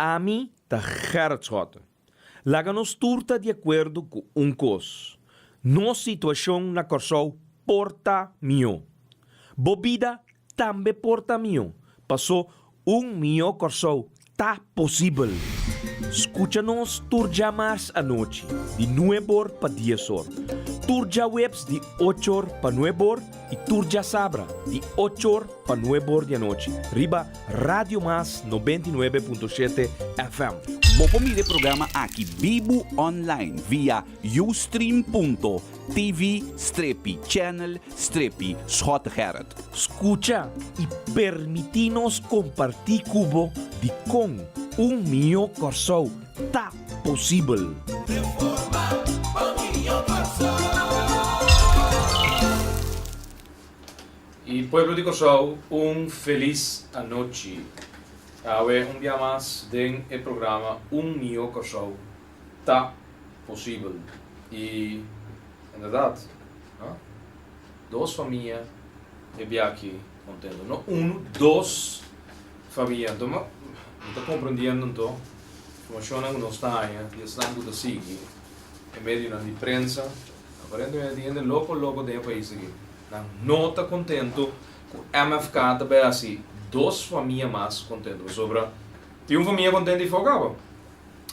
Ami ta Gerrit Schotte. Laga nos tur ta di akuerdo ku un kos, nos situashon na Kòrsou por ta mihó. Bo bida tambe por ta mihó, pasó un mihó Kòrsou ta posibel. Skucha nos tur djamars anochi di nueb'or pa dies'or, tur djaweps di och'or pa nueb'or i tur djasabra di och'or pa nueb'or di anochi riba Radio Mas 99.7 FM. Bo por mira e programa aki bibu online via ustream.tv strepi channel strepi Schottegerrit. Skucha i permití nos kompartí ku bo dikon un mihó Kòrsou ta posibel. I pueblo di Kòrsou un felis anochi. Awe un bia mas den e programa Un Mihó Kòrsou Ta Posibel. I en bèrdat, dos famia e bia aki kontento. No unu, dos famia. Anto mi ta komprendiendo anto informashonnan ku nos ta haña di esnan ku ta sigui e medionan di prensa. Aparentemente tin hende loko loko den e pais aki. Nan no ta contento cu MFK ta bay haci dos famia mas contento pasobra tin un famia contento y foca bo.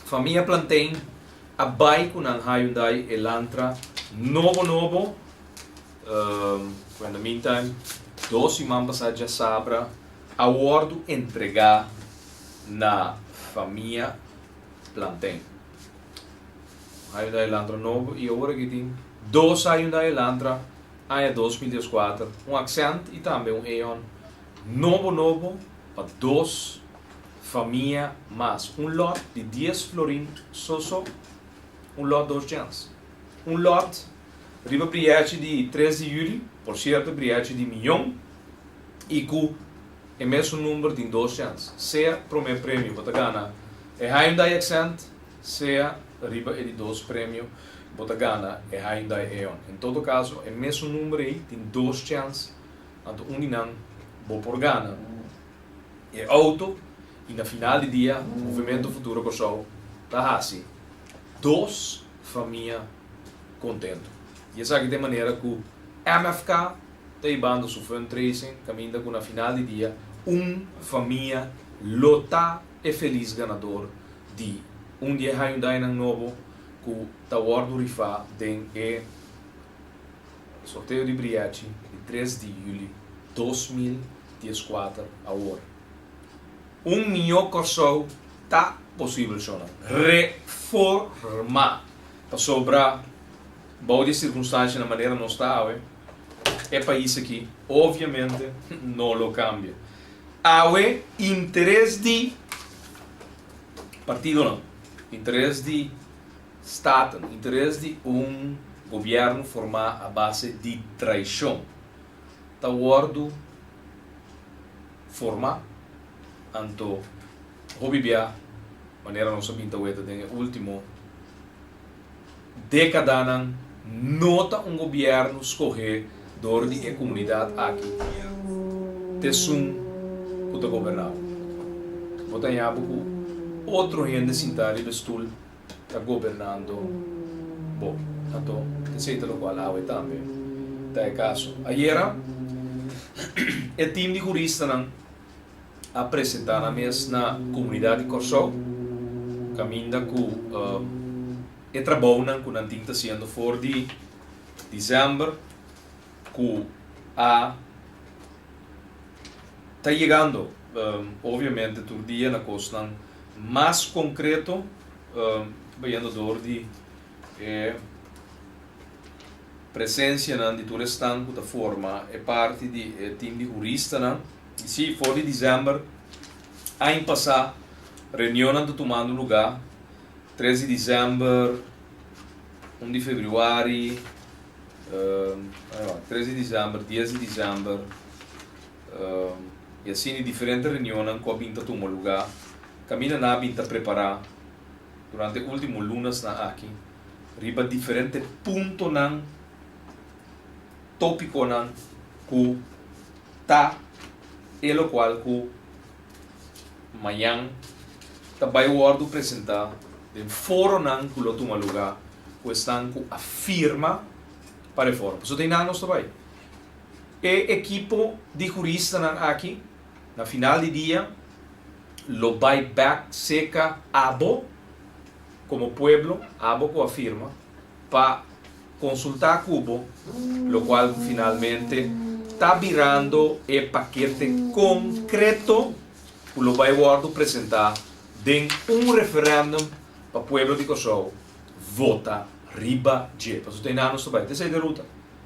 Famia Plantain a bay cu nan Hyundai Elantra nobo nobo cu in the meantime dos siman pasa djasabra a wordo entrega na famia Plantain. Hyundai Elantra nobo y awor aki tin dos Hyundai Elantra aña 2014, un Accent y tambe un Eon nobo nobo pa dos famia mas. Un lot di dies florin so so, un lot dos chens. Un lot riba brièchi di tres di juli, por cierto brièchi di miyon y cu e mesun number tin dos chens. Sea prome premio bo ta gana e Hyundai Accent, Sea riba e di dos premio bo ta gana e Hyundai Eon. En todo caso e mesun number ei tin dos chens, anto un di nan bo por gana e auto y na final di dia Movimento Futuro Kòrsou ta haci dos famia contento. Y esaki ta e manera cu MFK ta hibando su fundraising caminda cu na final di dia un famia lo ta e felis ganador di un di e Hyundainan nobo ku ta wòrdu rifá den e sorteo di brièchi di tres di yüli 2014 awor. Un mihó Kòrsou ta posibel, shonnan. Reformá! Pasobra bou di e sirkunstanshanan manera nos ta awe, e pais aki obviamente no lo kambia. Awe interes di partidonan, interes di Staten, interes di un gobièrnu formá a base di traishon ta wòrdu formá, anto hopi bia manera nos a bin ta weta den e último dékadanan no ta un gobièrnu skohé dor di e komunidat aki t'esun ku ta goberná bo. Bo ta haña bo ku otro hende sintá riba e stul ta gobernando bo. Anto esei ta lokual awe tambe ta e kaso. Ayera e tim di huristanan a presentá nan mes na komunidat di Kòrsou kaminda ku e trabounan ku nan tin ta hasiendo for di desèmber ku a ta yegando obviamente tur dia na kosnan mas konkreto bayendo dor di e presensianan di tur esnan ku ta forma e parti di e tim di huristanan. I sí, for di december aña pasá reunionnan ta tumando lugá, tres di december, un di februari, tres di december, dies di december, i asina diferente reunionnan ku a bin ta tuma lugá, kaminda nan a bin ta prepará durante e último lunasnan aki riba diferente puntonan, tópikonan ku ta e lokual ku mañan ta bai wòrdu presentá den foronan ku lo tuma lugá ku esnan ku a firma pa reforma. Pasobra einan nos ta bai. E ekipo di huristanan aki na final di dia lo bai bèk seka abo komo pueblo, abo ku a firma, pa konsultá ku bo, lokual ku finalmente ta birando e pakete konkreto ku lo bai wòrdu presentá den un referèndum pa pueblo di Kòrsou vota riba dje. Pasobra ta einan nos ta bai. Ta esei ta e ruta.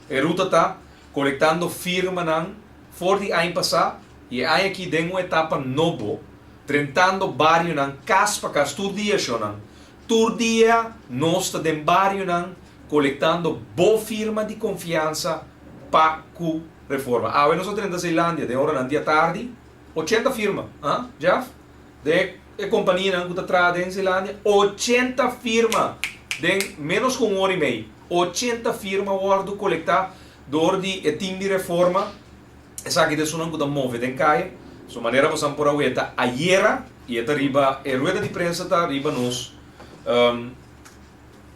E ruta ta kolektando firmanan for di aña pasá i e aña akí den un etapa nobo, drentando barionan kas pa kas tur dia shonnan. Tur dia nos ta den barionan kolektando bo firma di konfiansa pa ku reforma. Awe nos a drenta Zeelandia den oranan di atardi, 80 firma, ah, Jeff? Den e kompanianan ku ta traha den Zeelandia, 80 firma den ménos ku un ora i mei. 80 firma wòrdu kolektá dor di e tim di reforma. Esaki ta esunnan ku ta move den kaya. Su manera bosan por a weta ayera i e ta riba e rueda di prensa ta riba nos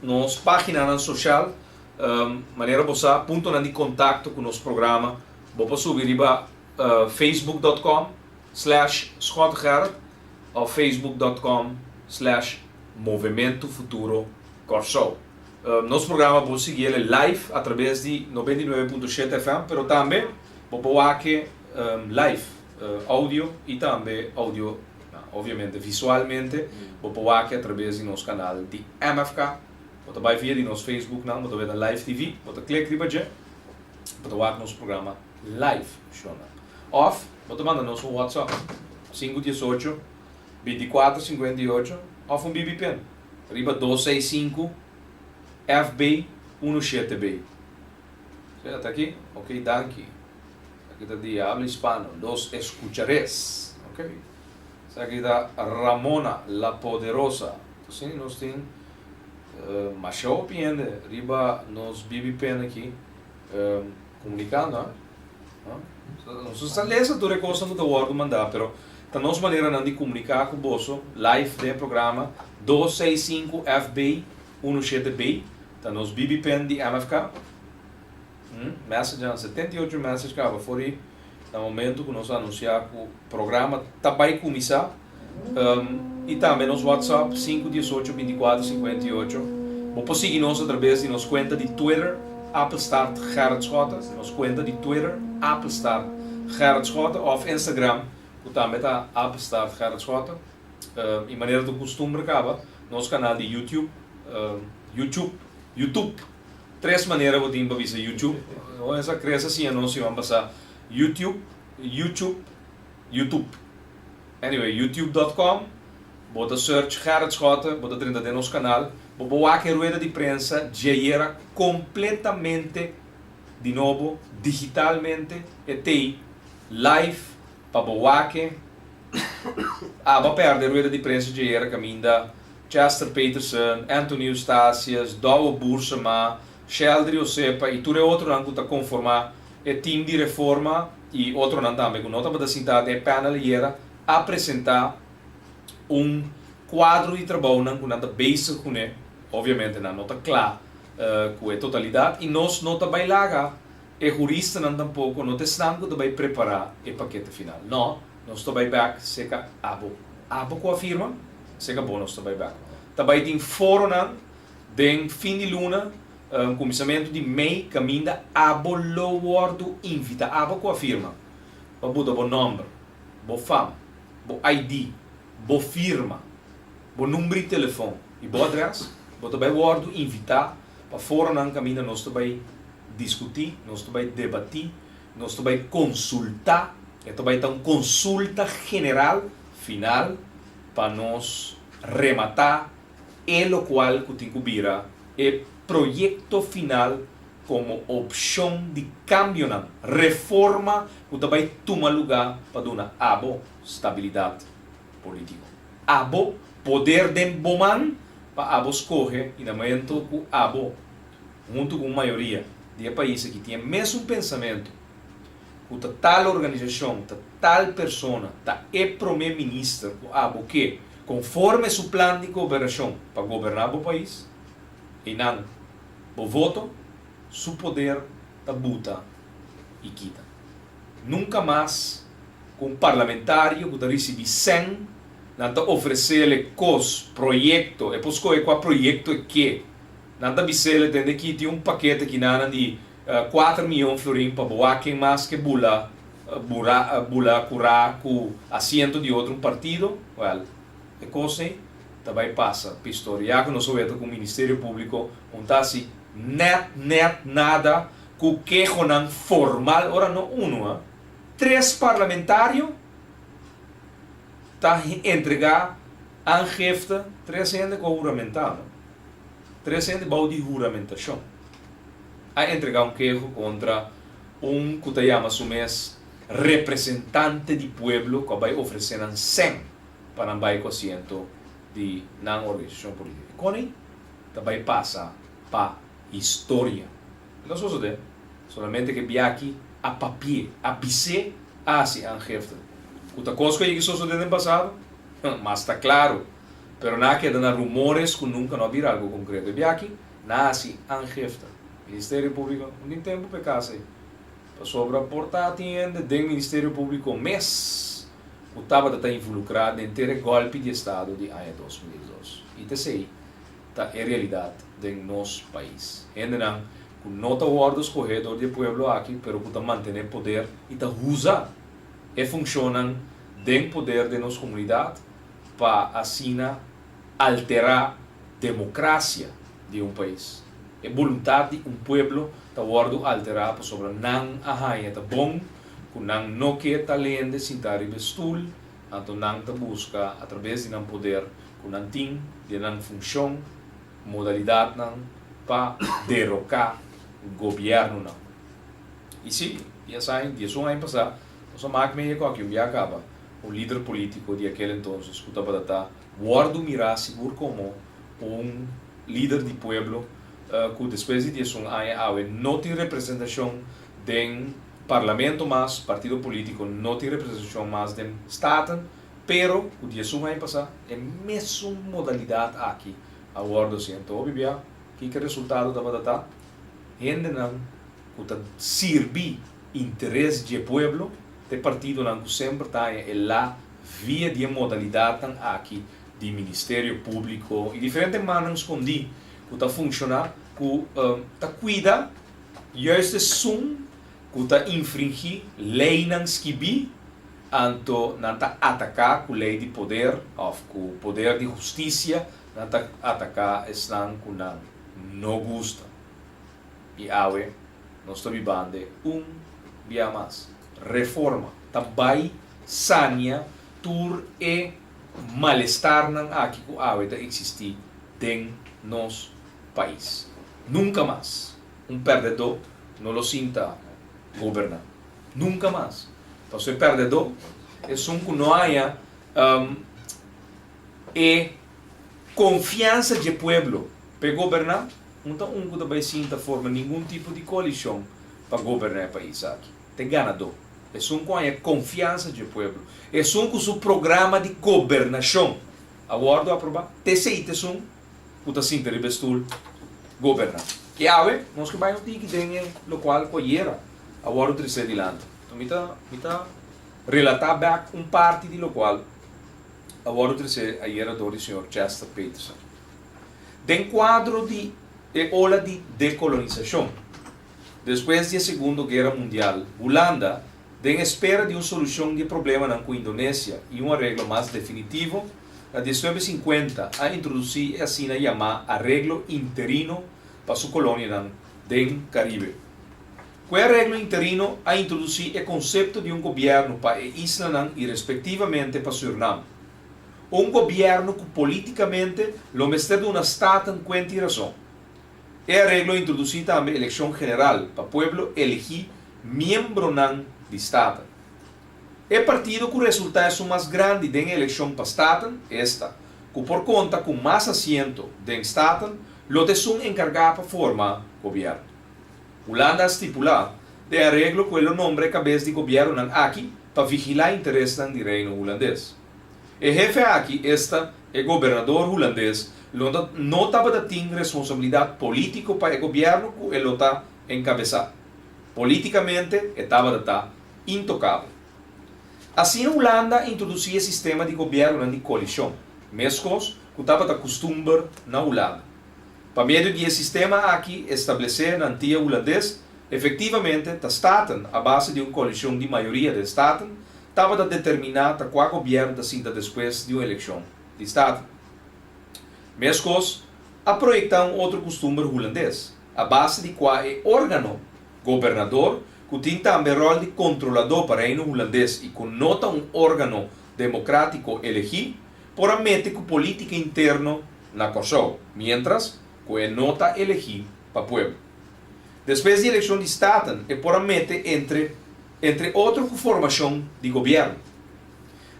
nos paginanan soshal. Manera bo sa puntonan di kontakto ku nos programa bo por subi riba facebook dot com slash schottegerrit òf facebook dot com slash Movementu Futuro Kòrsou. Nos programa bo sigui el live a traves di 99.7 FM, pero tambe bo por wak e live, audio y tambe audio, obviamente visualmente, bo por wak e a traves di nos canal di MFK. Bo ta bay via di nos Facebook nan, bo ta weta live TV, bo ta click riba dje, bo ta wak nos programa live, shownan. Of bo ta manda nos un WhatsApp, 518 24 58 of un BB pin. Riba dos seis sinku FB unu shete B. Sea ta aki? Ok danki. Esaki ta di habla hispano. Los escuchares. Ok. Esaki ta Ramona la poderosa. Asina nos tin masha hopi hende riba nos BB pen aki comunicando ha. Nos ta lesa tur e kosnan ku ta wòrdu mandá, pero ta nos maneranan di komuniká ku boso live den e programa. 265 FB 17 B ta nos BB pen di MFK. Message nan, 78 message kaba for di na momento ku nos a anunsiá ku programa ta bai kuminsá. I tambe nos WhatsApp 5 18 24 58. Bo por sigui nos atrabes di nos kuenta di Twitter Appelstart Gerrit Schotte, nos kuenta di Twitter Appelstart Gerrit Schotte òf Instagram ku tambe ta Appelstart Gerrit Schotte. I manera ta kustumber kaba nos kanal di YouTube, YouTube, YouTube, tres manera bo tin pa bisa YouTube. Esa Chris a siña nos siman pasá YouTube, YouTube, YouTube. Anyway, youtube dot com, bo ta search Gerrit Schotte, bo ta drenta den nos kanal, bo por wak e rueda di prensa djayera kompletamente di nobo, digitalmente, e tei live pa bo wak e. Abo a perde e rueda di prensa djayera kaminda Chester Peterson, Anthony Eustatius, Douwe Boersema, Sheldry Osepa i tur e otronan ku ta konformá e team di reforma i otronan tambe ku no tabata sintá den e panel ayera a presentá un kuadro di trabounan ku nan ta bezig kuné. Obviamente nan no ta kla ku e totalidat i nos no ta bai laga e huristanan tampoko no ta esnan ku ta bai prepará e pakete final. No, nos ta bai bèk seka abo. Abo ku a firma, seka bo nos ta bai bèk. Ta bai tin foronan den fin di luna. Kuminsamentu di mei kaminda abo lo wòrdu invitá, abo ku a firma, pa buta bo nòmber, bo fam, bo ID, bo firma, bo number di telefòn i bo adrès. Bo ta bai wòrdu invitá pa foronan kaminda nos ta bai diskutí, nos ta bai debatí, nos ta bai konsultá. E ta bai ta un konsulta general final pa nos rematá e lokual ku tin ku bira e proyekto final komo opshon di kambionan, reforma ku ta bai tuma lugá pa duna abo stabilidat polítiko. Abo poder den bo man pa abo skohe i na momento ku abo huntu ku un mayoria di e pais aki tin e mesun pensamentu ku ta tal organisashon, ta tal persona, ta e prome minister ku abo ke. konforme su plan di gobernashon pa goberná bo pais, einan bo voto, su poder ta buta i kita. Nunka mas ku un parlamentario ku ta risibí sèn, nan ta ofresele kos, proyekto, e por skohe kua proyekto e ke. Nan ta bisele tende ki tin un pakete kinanan di kuater miyon florin pa bo wak ken mas ke bula bura bula kurá ku asiento di otro un partido. Wèl, e kos ei ta bai pasa pistor. Ya ku nos a weta ku Ministerio Públiko un ta hasi nèt nèt nada ku kehonan formal, ora no unu ha, tres parlamentario ta entregá aangifte, tres hende ku a huramentá no. Tres hende bou di huramentashon a entregá un keho kontra un ku ta yama su mes representante di pueblo ku a bai ofresé nan sèn pa nan bai ku asiento di nan organisashon polítiko. Kon ei ta bai pasa pa historia? E ta sosodé solamente ku e biachi a papi'é, a bis'é, a hasi aangifte. Ku ta kos ku a yega sosodé den pasado? Mas ta klaru. Pero nan a keda na rumores ku nunka no a bira algu konkreto. E biachi nan a hasi aangifte. Ministerio Públiko no tin tempu pa e kas ei. Pasobra por ta tin hende den Ministerio Públiko mes ku tabata ta involukrá den ter e gòlpi di estado di aña 2002. I ta esei ta e realidat den nos pais. Hendenan ku no ta wòrdu skohé dor di e pueblo aki pero ku ta mantené poder i ta usa e funshonnan den poder den nos komunidat pa asina alterá demokrasia di un pais. E boluntat di un pueblo ta wòrdu alterá pasobra nan a haña ta bon ku nan no ke ta lende sintá riba e stul, anto nan ta buska atrabes di nan poder ku nan tin, di nan funshon, modalidatnan pa deroká gobièrnunan. I sí, dies aña, diesun aña pasá, nos a mak medio ku aki un bia kaba. Un lider polítiko di aquel entonces ku tabata ta wòrdu mirá sigur komo un lider di pueblo ku despues di 11 aña awe no tin representashon den parlamento mas, partido polítiko no tin representashon mas den Staten, pero ku 11 aña pasá e mesun modalidat aki a wòrdu hasi. Anto hopi bia kiko e resultado tabata ta? Hendenan ku ta sirbi interes dje pueblo Ta e partidonan ku semper ta haña e la via di e modalidatnan aki di Ministerio Públiko i diferente mannan skondí ku ta funshoná ku ta kuida juist esun ku ta infringí leinan skibí, anto nan ta ataká ku lei di poder òf ku poder di hustisia nan ta ataká esnan ku nan no gusta. I awe nos ta bibande un bia mas. Reforma ta bai sania tur e malestarnan aki ku awe ta eksistí den nos pais. Nunka mas un pèrdèdó no lo sinta goberná. Nunka mas. Pasobra e pèrdèdó, esun ku no haña e konfiansa dje pueblo p'e goberná, Un ta un ku ta bai sinta forma ningun tipo di koalishon pa goberná e pais aki. Ta e ganadó. Esun ku haña konfiansa dje pueblo. Esun ku su programa di gobernashon a wòrdu aprobá. Ta esei ta esun ku ta sinta riba e stul goberná. I awe nos ke bai un tiki den e lokual ku ayera a wòrdu tresé dilanti. Enton mi ta mi ta relatá bèk un parti di lokual a wòrdu tresé ayera dor di señor Chester Peterson. Den kuadro di e ola di dekolonisashon, despues di e Segundo Guera Mundial, Hulanda, den espera di un solushon di e problemanan ku Indonesia i un areglo mas definitivo, na 1950 a introdusí e asina yamá Areglo Interino pa su kolonianan den Karibe. Ku e Areglo Interino a introdusí e konsepto di un gobièrnu pa e islanan i respektivamente pa Sürnam. Un gobièrnu ku polítikamente lo mester duna Staten kuenta i rason. E areglo a introdusí tambe elekshon general pa pueblo elegí miembronan di Staten. E partido ku resultá esun mas grandi den e elekshon pa Staten, esta, ku por konta ku mas asiento den Staten, lo ta esun enkargá pa forma gobièrnu. Hulanda a stipulá den areglo ku e lo nombra e kabes di gobièrnunan aki pa vigilá interesnan di Reino Hulandes. E hefe aki, esta E gobernador hulandes lo no tabata tin responsabilidat polítiko pa e gobièrnu ku e lo ta enkabesá. Polítikamente e tabata ta intokabel. Asina Hulanda a introdusí e sistema di gobièrnunan di koalishon, meskos ku tabata kustumber na Hulanda. Pa medio di e sistema aki establesé na Antia Hulandes, efektivamente ta Staten, a base di un koalishon di mayoria den Staten, tabata determiná ta kua gobièrnu ta sinta despues di un elekshon di Staten. Meskos, a proyektá un otro kustumber hulandes, a base di kua e órgano, gobernador, ku tin tambe ròl di kontroladó pa Reino Hulandes i ku no ta un órgano demokrátiko elegí, por a mete ku polítika interno na Kòrsou, miéntras ku e no ta elegí pa pueblo. Despues di elekshon di Staten e por a mete entre entre otro ku formashon di gobièrnu.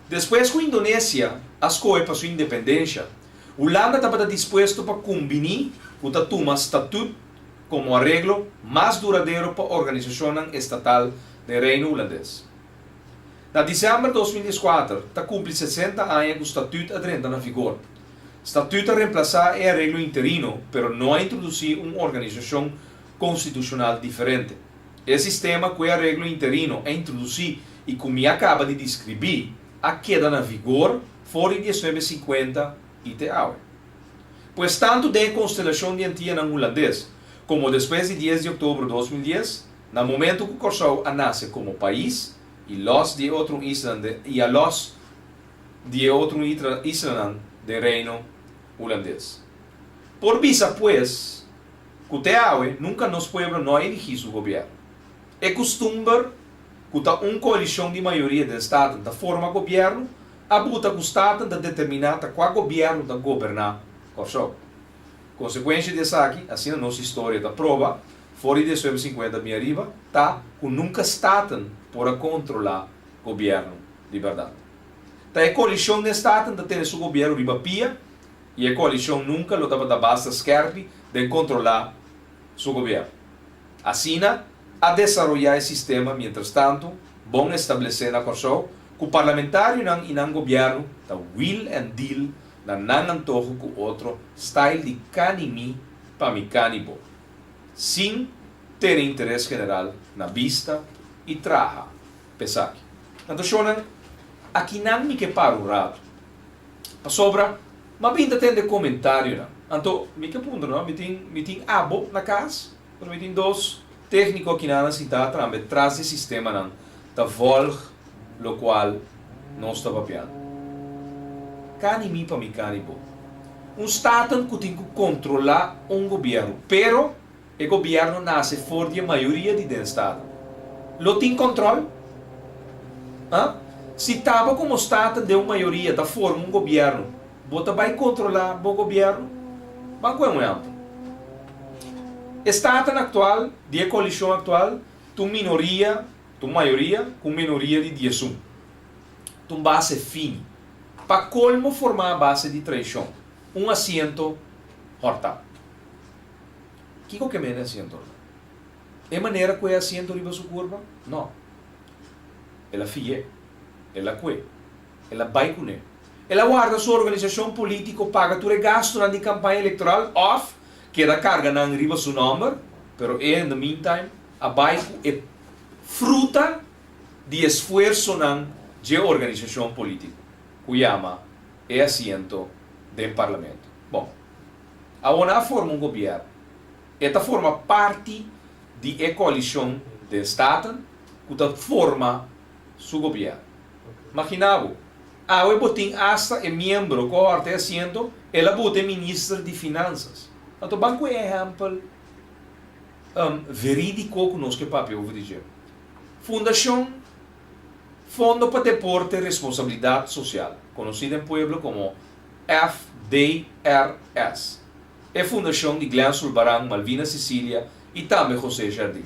Despues ku Indonesia a skohe pa su independensha, Hulanda tabata dispuesto pa kumbiní ku ta tuma Statut komo areglo mas duradero pa organisashonnan estatal den Reino Hulandes. Na disèmber 2014 ta kumpli 60 aña ku Statut a drenta na vigor. Statut a remplasá e areglo interino, pero no a introdusí un organisashon konstitushonal diferente. E sistema ku e areglo interino a introdusí i ku mi a kaba di deskribí a keda na vigor for di 1950 i te awe. Pues tantu den e konstelashon di Antianan Hulandes komo despues di 10 di òktober 2010, na momentu ku Kòrsou a nase komo pais i lòs di e otro islanan den i a lòs di e otro islanan den Reino Hulandes. Por bisa pues ku te awe nunka nos pueblo no a eligí su gobièrnu. E kustumber ku ta un koalishon di mayoria den Staten ta forma gobièrnu a buta ku Staten ta determiná ta kua gobièrnu ta goberná Kòrsou. Konsekuensha di esaki, asina nos historia ta proba, for di 1950 bin ariba, ta ku nunka Staten por a kontrolá gobièrnu di bèrdat. Ta e koalishon den Staten ta tene su gobièrnu riba pia i e koalishon nunka lo tabata basta skèrpi den kontrolá su gobièrnu. Asina a desaroyá e sistema mientrastantu bon establesé na Kòrsou ku parlamentarionan i nan gobièrnu ta wheel and deal na nan antoho ku otro style di kani mi pa mi kani bo, sin tene interes general na bista i traha p'esaki. Anto shonnan, akinan mi ke para un ratu, pasobra m'a bin ta tende komentarionan. Anto mi ke puntra no, mi tin mi tin abo na kas, pero mi tin dos tékniko akinan a sintá tambe tras di sistemanan ta vòlg lokual nos ta papiando. Kani mi pa mi kani bo. Un Staten ku tin ku kontrolá un gobièrnu, pero e gobièrnu nase for di e mayoria di den Staten. Lo tin kòntròl? Ha? Si taba komo Staten den un mayoria ta forma un gobièrnu, bo ta bai kontrolá bo gobièrnu? Ban ku e un ehèmpel. E Staten aktual di e koalishon aktual ta un minoria, ta un mayoria ku un minoria di 11. Ta un base fini. Pa kolmo formá a base di traishon, un asiento hòrtá. Kiko ke mende asiento hòrtá? E manera ku e asiento riba su kurpa? No. El a fi'é. El a kué. El a bai kuné. El a warda su organisashon polítiko paga tur e gastunan di kampaña elektoral òf keda karga nan riba su nòmber, pero e in the meantime a bai ku e fruta di esfuersonan dje organisashon polítiko ku yama e asiento den parlamento. Bon, awor nan a forma un gobièrnu. E ta forma parti di e koalishon den Staten ku ta forma su gobièrnu. Magina bo, awe bo tin asta e miembro ku a hòrta e asiento, el a bota e minister di Finansas. Anto ban ku e ehèmpel verídiko ku nos ke papia over di dje. Fundashon Fondo pa Deporte Responsabilidat Sosial, konosí den pueblo komo FDRS. E fundashon di Glenn Sulbaran, Malvina Cecilia i tambe José Jardim.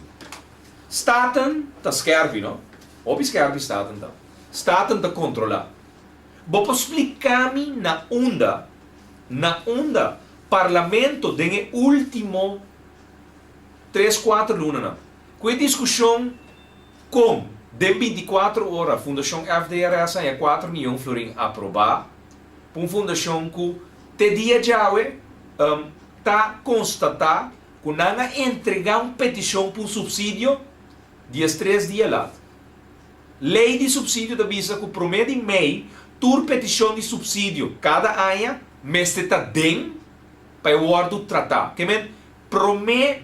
Staten ta skèrpi, no? Hopi skèrpi Staten ta. Staten ta kontrolá. Bo por splika mi na unda, na unda Parlamento den e último tres, kuater lunanan ku e diskushon kon den 24 ora Fundashon FDRS haña 4 mion florin aprobá? Pa un fundashon ku te dia djawe ta konstatá ku nan a entregá un petishon pa un supsidio 13 dia lat. Lei di supsidio ta bisa ku promé di mei tur petishon di supsidio kada aña mester ta den pa e wòrdu tratá. Ke men, promé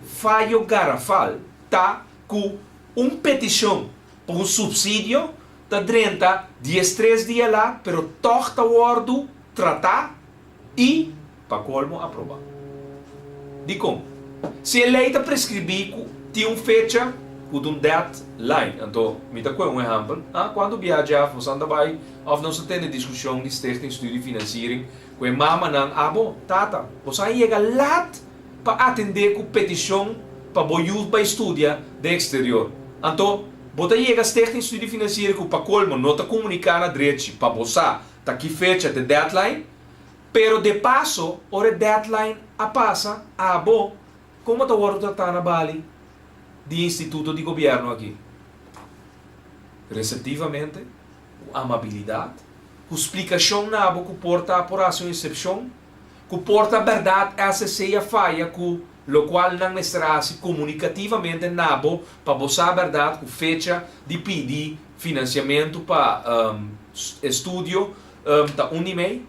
fayo garafal ta ku un petishon pa un supsidio ta drenta 13 dia lat pero tòg ta wòrdu tratá i pa kolmo aprobá. Dikon? Si e lei ta preskribí ku tin un fecha ku ta un deadline, anto mi ta kue un ehèmpel, ah, kuantu biaha Jeff boso anda bai òf nos a tene diskushon di Stichting Studiefinanciering ku e mamanan, abo, tata, boso a yega lat pa atendé ku petishon pa bo yu bai studia den eksterior. Anto, bo ta yega Stichting Studiefinanciering ku pa kolmo no ta komuniká na drechi pa bo sa ta ki fecha ta e deadline, pero de paso ora e deadline a pasa, abo komo ta wòrdu tratá na bali di instituto di gobièrnu aki? Reseptivamente, ku amabilidat, ku splikashon na abo ku por ta por hasi un eksepshon, ku por ta bèrdat SSC a faya ku lokual nan mester hasi komunikativamente na bo pa bo sa bèrdat ku fecha di pidi finansiamentu pa estudio ta un di mei.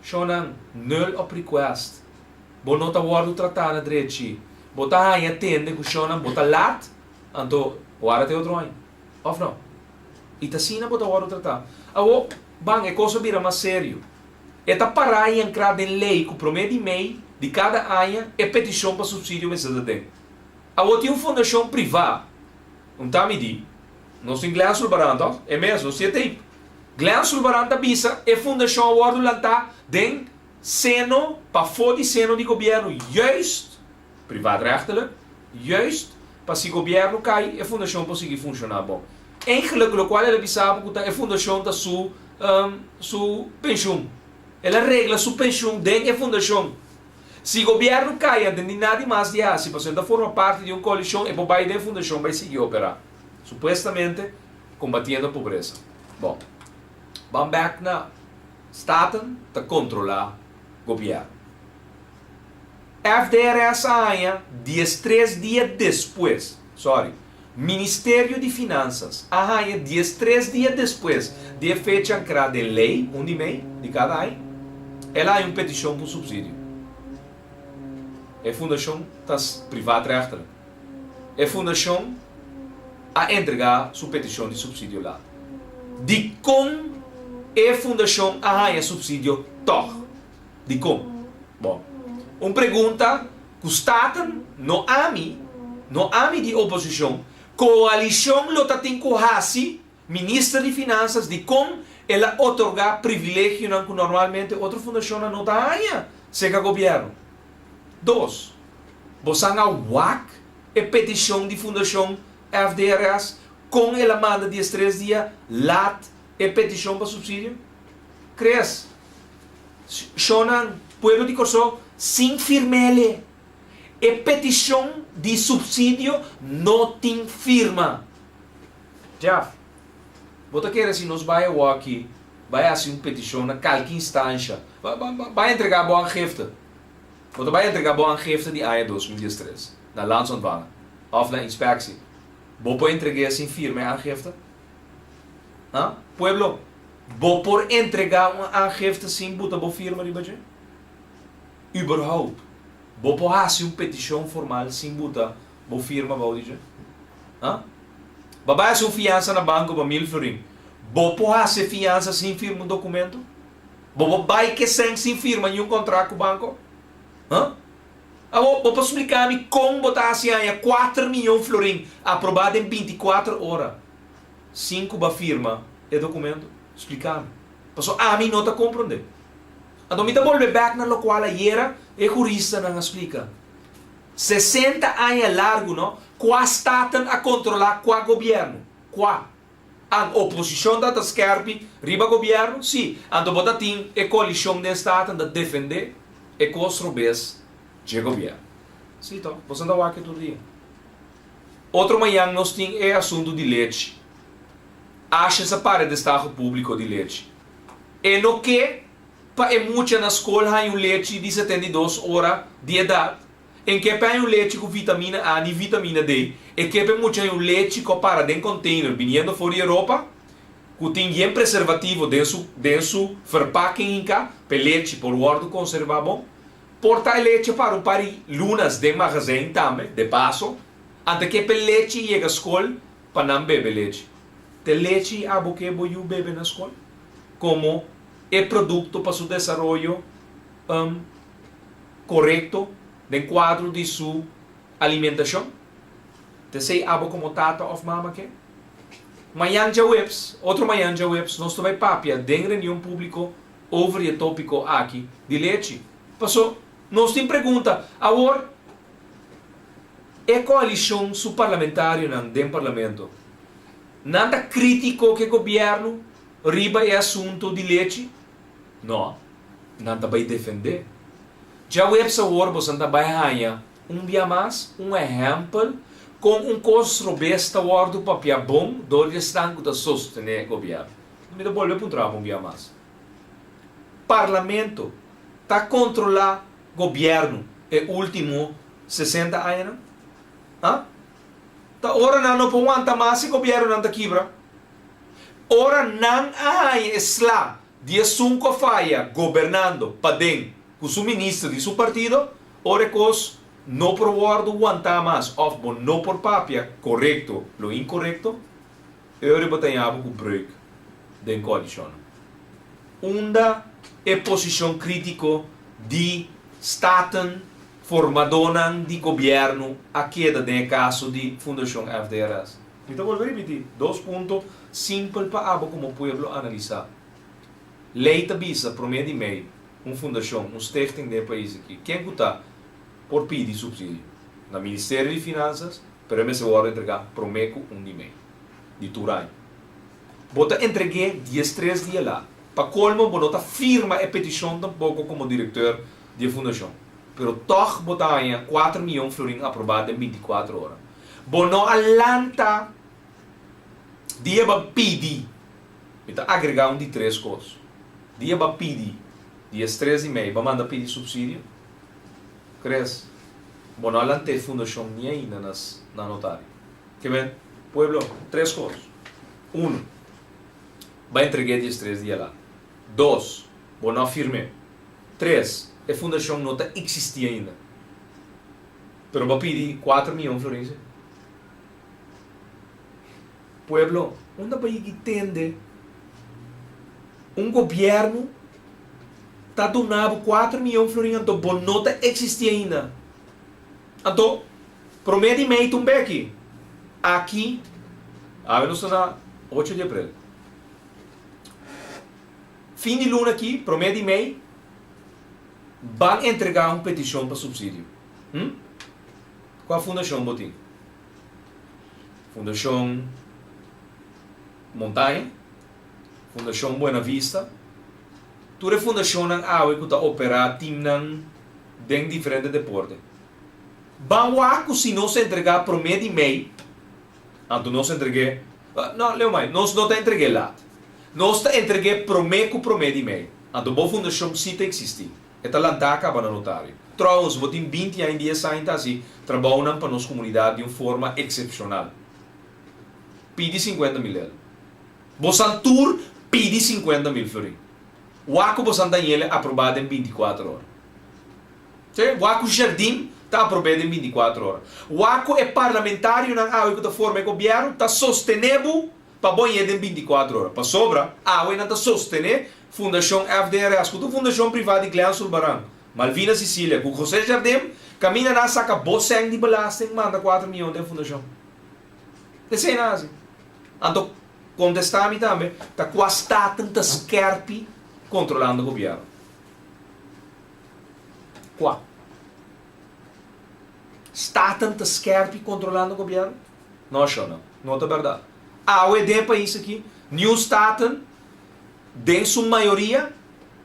Shonnan, nul op request. Bo no ta wòrdu tratá na drechi. Bo ta haña tende ku shonnan bo ta lat, anto wara te otro aña. Òf no? I ta asina bo ta wòrdu tratá. Awor, ban, e kos a bira mas serio. E ta pará i ankrá den lei ku promé di mei di kada aña e petishon pa supsidio mester ta den. Awor tin un fundashon privá, un ta midí, nos tin Glenn Sulbaran tòg? E mes, nos tin e tape. Glenn Sulbaran ta bisa e fundashon a wòrdu lantá den seno, pafó di seno di gobièrnu, juist, privaatrechtelijk, juist pa si gobièrnu kai e fundashon por sigui funshoná bon. Eigenlijk lokual el a bisa bo ku ta e fundashon ta su su penshun. El a regla su penshun den e fundashon. Si gobièrnu kai anto ni nadi mas di hasi pasobra el ta forma parti di un koalishon e por bai den fundashon bai sigui operá. Supuestamente kombatiendo pobresa. Bon. Ban bèk na Staten ta kontrolá gobièrnu. FDRS a haña 13 dia despues, sorry, Ministerio di Finansas a haña 13 dia despues di e fecha ankrá den lei, 1 di mei di kada aña, el a haña un petishon pa un supsidio. E fundashon ta privaatrechtelijk. E fundashon a entregá su petishon di supsidio lat. Dikon e fundashon a haña supsidio tòg? Dikon? Bon, un pregunta ku Staten, no ami, no ami di oposishon, koalishon lo ta tin ku hasi Minister di Finansas dikon el a otorgá privilegionan ku normalmente otro fundashonnan no ta haña serka gobièrnu. Dos, bosan a wak e petishon di fundashon FDRS kon el a manda 13 dia lat e petishon pa supsidio? Chris. Shonnan, pueblo di Kòrsou, sin firm'ele. E petishon di supsidio no tin firma. Jeff, bo ta kere si nos bai awoki bai hasi un petishon na kalki instansha, bai entregá bo aangifte? Bo ta bai entregá bo aangifte di aña 2013 na Landsontvanger òf na Inspectie. Bo por entreg'é sin firma e aangifte? Ha? Pueblo, bo por entregá un aangifte sin buta bo firma riba dje? Überhaupt, bo por hasi un petishon formal sin buta bo firma bou di dje? Ha? Bo a bai hasi un fiansa na banko pa 1000 florin. Bo por hasi e fiansa sin firma un dokumento? Bo por bai kesen sin firma niun kontrakt ku banko? Ha? Awor, bo por splika mi kon bo ta hasi haña 4 miyon florin aprobá den 24 ora sin ku bo a firma e dokumento? Splika mi. Pasobra ami no ta komprondé. Anto mi ta bolbe bèk na lokual ayera e huristanan a splika. 60 aña largu, no? Kua Staten a kontrolá kua gobièrnu? Kua? An oposishon ta skèrpi riba gobièrnu? Si. Anto bo ta tin e koalishon den Staten ta defendé e kos robes dje gobièrnu. Si, to. Bo ta wak tur dia. Otro mañan nos tin e asuntu di lechi. Asha sa pare destaho públiko di lechi. E no ke pa e mucha na skol haña un lechi di 72 ora di edat. E n' ke pa haña un lechi ku vitamina A ni vitamina D. E ke pa e mucha haña un lechi ku a para den container biniendo for di Europa, ku tin yen preservativo den su den su verpakking hinká pa e lechi por wòrdu konservá bon. Por ta e lechi a para un par di lunas den magazijn tambe, de paso. Ante ke pa e lechi yega skol pa nan bebe lechi. Te lechi abo ke bo yu bebe na skol komo e produkto pa su desaroyo korekto den kuadro di su alimentashon? Te esei abo komo tata òf mama ke? Mañan djaweps, otro mañan djaweps, nos ta bai papia den reunion públiko over di e tópiko aki di lechi. Paso nos tin pregunta. Awor e koalishon su parlamentarionan den parlamento, nan ta krítiko ku e gobièrnu riba e asuntu di lechi? No, nan ta bai defendé. Djaweps awor boso ta bai haña un bia mas un ehèmpel kon un kos robes ta wòrdu papia bon dor di esnan ku ta sostené gobièrnu. Mi ta bolbe puntra bo un bia mas. Parlamento ta kontrolá gobièrnu e último 60 añanan? Ha? Ta ora nan no por wanta mas e gobièrnunan ta kibra. Ora nan a haña e sla di esun ku a faya gobernando paden ku su minister di su partido, ora e kos no por wòrdu wantá mas òf bo no por papia korekto lo inkorekto, e ora bo ta haña bo ku breuk den koalishonnan. Unda e posishon krítiko di Staten, formadónan di gobièrnu a keda den e kaso di Fundashon FDRS? Mi ta bolbe ripití, dos punto simpel pa abo komo pueblo analisá. Lei ta bisa promé di mei un fundashon, un stichting den e pais aki, ken ku ta, por pidi supsidio na Ministerio di Finansas, pero e mester wòrdu entregá promé ku un di mei di tur aña. Bo ta entreg'é 13 dia lat. Pa kolmo bo no ta firma e petishon tampoko komo direkteur di e fundashon, pero tòg bo ta haña 4 mion florin aprobá den 24 ora. Bo no a lanta dia bo a pidi, mi ta agregá un di tres kos, dia bo a pidi 13 di mei, bo a manda pidi supsidio, Chris, bo no a lanta e fundashon ni ainda na notario. Ke men, pueblo, tres kos. Uno, bo a entreg'é 13 dia lat. Dos, bo no a firm'é. Tres, e fundashon no ta eksistí ainda. Pero bo a pidi 4 mion florin sí. Pueblo, unda bo yegi tende un gobièrnu ta duna bo 4 mion florin anto bo no ta eksistí ainda? Anto, promé di mei ta un beki. Aki, awe nos ta na 8 di aprel. Fin di luna aki, promé di mei, ban entregá un petishon pa supsidio. Kua fundashon bo tin? Fundashon Montaña? Fundashon Buena Vista? Tur e fundashonnan awe ku ta operá timnan den diferente deporte. Ban wak ku si nos entregá promé di mei, anto nos entreg'é, no, leu mai, nos no ta entreg'é lat. Nos ta entreg'é promé ku promé di mei. Anto bo fundashon sí ta eksistí. E ta lantá kaba na notario. Trouwens, bo tin 20 aña i 10 aña ta hasi trabounan pa nos komunidat di un forma eksepshonal. Pidi 50 mil euro. Bosan tur pidi 50 mil florin. Wak ku bosan Daniele aprobá den 24 ora. Sí? Wak ku Jardim ta aprobá den 24 ora. Wak ku e parlamentarionan awe ku ta forma e gobièrnu ta sostené bo pa bo hañ'é den 24 ora. Pasobra, awe nan ta sostené Fundashon FDRS, ku ta un fundashon privá di Glenn Sulbaran, Malvina Cecilia, ku José Jardim, kaminda nan saka bo sèn di belasting manda 4 mion den fundashon. Esei nan hasi. Anto, kontestá mi tambe, ta kua Staten ta skèrpi kontrolando gobièrnu? Kua? Staten ta skèrpi kontrolando gobièrnu? No, shona, no ta bèrdat. Awe den e pais aki, niun Staten, den su mayoria,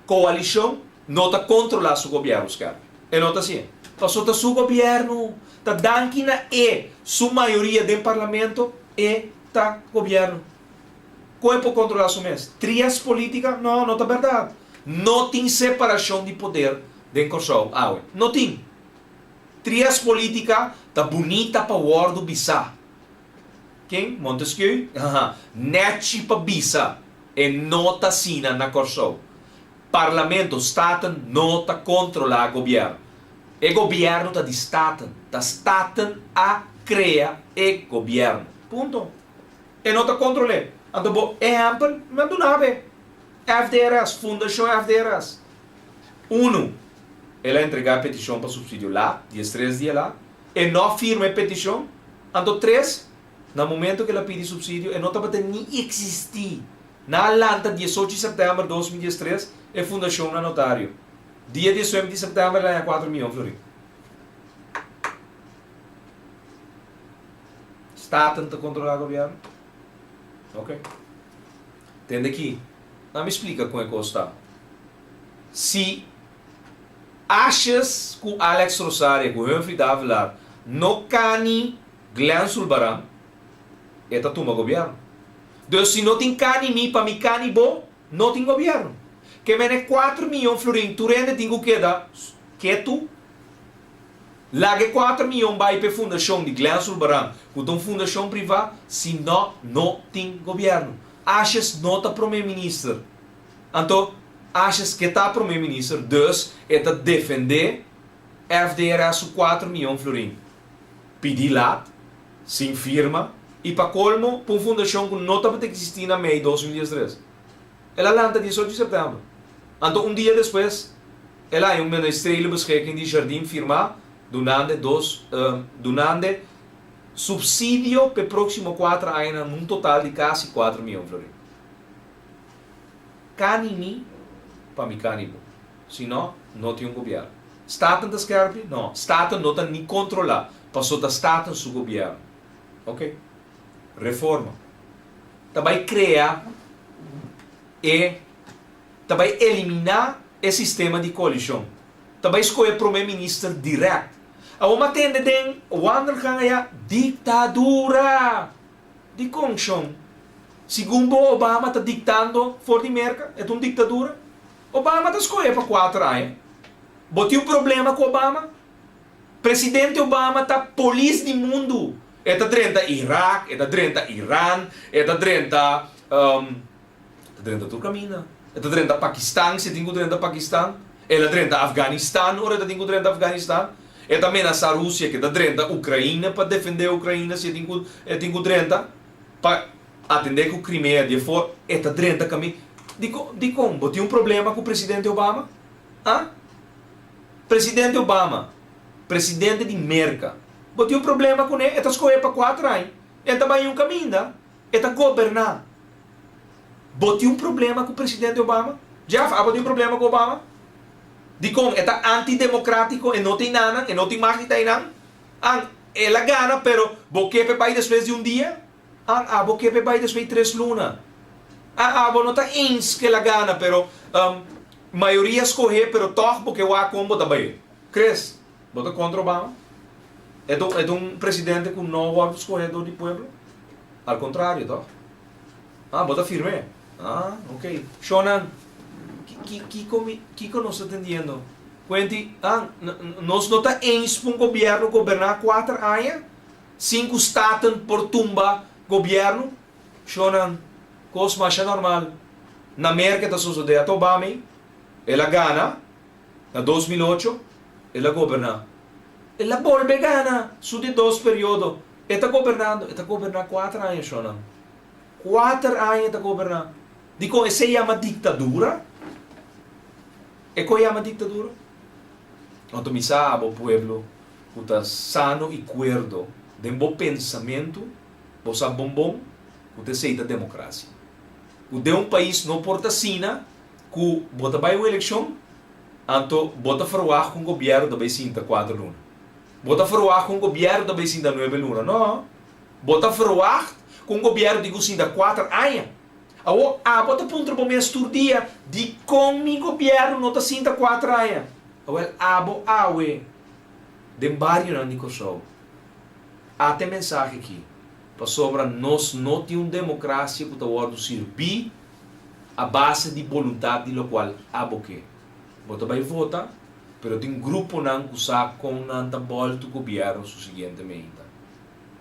koalishon, no ta kontrolá su gobièrnu skèrpi. E no ta asina. Pasobra ta su gobièrnu, ta danki na e su mayoria den parlamento, e ta gobièrnu. Kon e por kontrolá su mes? Trias polítika? No, no ta bèrdat. No tin separashon di poder den Kòrsou awe. No tin. Trias polítika ta bunita pa wòrdu bisá. Ken? Montesquieu? Haha. Nèchi pa bisa. E no ta asina na Kòrsou. Parlamento, Staten, no ta kontrolá gobièrnu. E gobièrnu ta di Staten. Ta Staten a krea e gobièrnu. Punto. E no ta kontrol'é. Anto bo ehèmpel mi a duna be. FDRS, Fundashon FDRS. Unu, el a entregá e petishon pa supsidio lat, diestres dia lat. E no a firma e petishon. Anto tres, na momento ku el a pidi supsidio e no tabata ni eksistí. Nan a lanta diesocho di sèptèmber 2013 e fundashon na notario. Dia diesnuebe di sèptèmber el a haña kuater mion florin. Staten ta kontrolá gobièrnu? Ok. Tende aki, nan mi splika kon e kos ta. Si Asjes ku Alex Rosaria ku Humphrey Davelaar no kani Glenn Sulbaran, e ta tuma gobièrnu. Dus si no tin kani mi pa mi kani bo, no tin gobièrnu. Ke mene kuater miyon florin tur hende tin ku keda ketu. Laga e kuater miyon bai pa e fundashon di Glenn Sulbaran ku ta un fundashon privá, si no, no tin gobièrnu. Asjes no ta prome minister. Anto, Asjes ke ta prome minister, dus e ta defendé FDRS su kuater miyon florin. Pidi lat, sin firma, i pa kolmo pa un fundashon ku no tabata eksistí na mei 2013. El a lanta 18 di sèptèmber. Anto un dia despues el a haña un ministerele beschikking di Jardim firmá dunande dos dunande supsidio p'e próksimo kuater añanan un total di kasi kuater mion florin. Kani mi pa mi kani bo. Si no, no tin un gobièrnu. Staten ta skèrpi? No, Staten no ta ni kontrolá, paso ta Staten su gobièrnu. Oke. Reforma. Ta bai krea e ta bai eliminá e sistema di koalishon. Ta bai skohe prome minister dirèkt. Awor mi a tende den wandelgang aya, diktadura! Dikon, shon? Segun bo Obama ta diktando for di Merka? E ta un diktadura? Obama ta skohe pa kuater aña. Bo tin un problema ku Obama? Presidente Obama ta polis di mundu. E ta drenta Irak, e ta drenta Iran, e ta drenta, e ta drenta tur kaminda. E ta drenta Pakistan si e tin ku drenta Pakistan. El a drenta Afganistan ora e ta tin ku drenta Afganistan. E ta menasá Rusia ku e ta drenta Ukraina pa defendé Ukraina si e tin ku e tin ku drenta pa atendé ku Crimea di afor. E ta drenta kaminda. Dikon? Dikon? Bo tin un problema ku presidente Obama? Ah? Presidente Obama, presidente di Merka, bo tin un problema kuné? E ta skohe pa kuater aña, e ta bai un kaminda, e ta goberná. Bo tin un problema ku presidente Obama? Jeff, abo tin un problema ku Obama? Dikon? E ta antidemokrátiko, e no ta einanan, e no tin mag di ta einan? An, el a gana, pero bo ke p'e bai despues di un dia? An, abo ke p'e bai despues di tres luna? An, abo no ta eens ku el a gana, pero Mayoria skohé pero tòg bo ke wak kon bo ta bai. Chris, bo ta kontra Obama? E ta e ta un presidente ku no wòrdu skohé dor di pueblo? Al kontrario tòg? Ah, bo ta firm'é? Ah, ok. Shonnan, ki kiko mi kiko nos ta tendiendo? Kuenti, ah, nos no ta eens pa un gobièrnu goberná kuater aña sin ku Staten por tumba gobièrnu? Shonnan, kos masha normal. Na Merka ta sosodé. Ata Obama ei, el a gana na 2008, el a goberná. El a bolbe gana su di dos periodo. E ta gobernando, e ta goberná kuater aña, shonnan. Kuater aña e ta goberná. Dikon esei yama diktadura? E kon yama diktadura? Anto mi sa abo pueblo ku ta sano i kuerdo den bo pensamentu. Bo sa bon bon ku ta esei ta demokrasia. Ku den un pais no por ta asina ku bo ta bai un elekshon, anto bo ta ferwagt ku un gobièrnu ta bai sinta kuater luna. Bo ta ferwagt ku un gobièrnu ta bai sinta nuebe luna. No. Bo ta ferwagt ku un gobièrnu tin ku sinta kuater aña. Awor abo ta puntra bo mes tur dia, dikon mi gobièrnu no ta sinta kuater aña? Awel abo awe den barionan di Kòrsou. Ata e mensahe aki. Pasobra nos no tin un demokrasia ku ta wòrdu sirbí a base di boluntat di lokual abo ke. Bo ta bai vota, pero tin gruponan ku sa kon nan ta bòltu gobièrnu su siguientemente.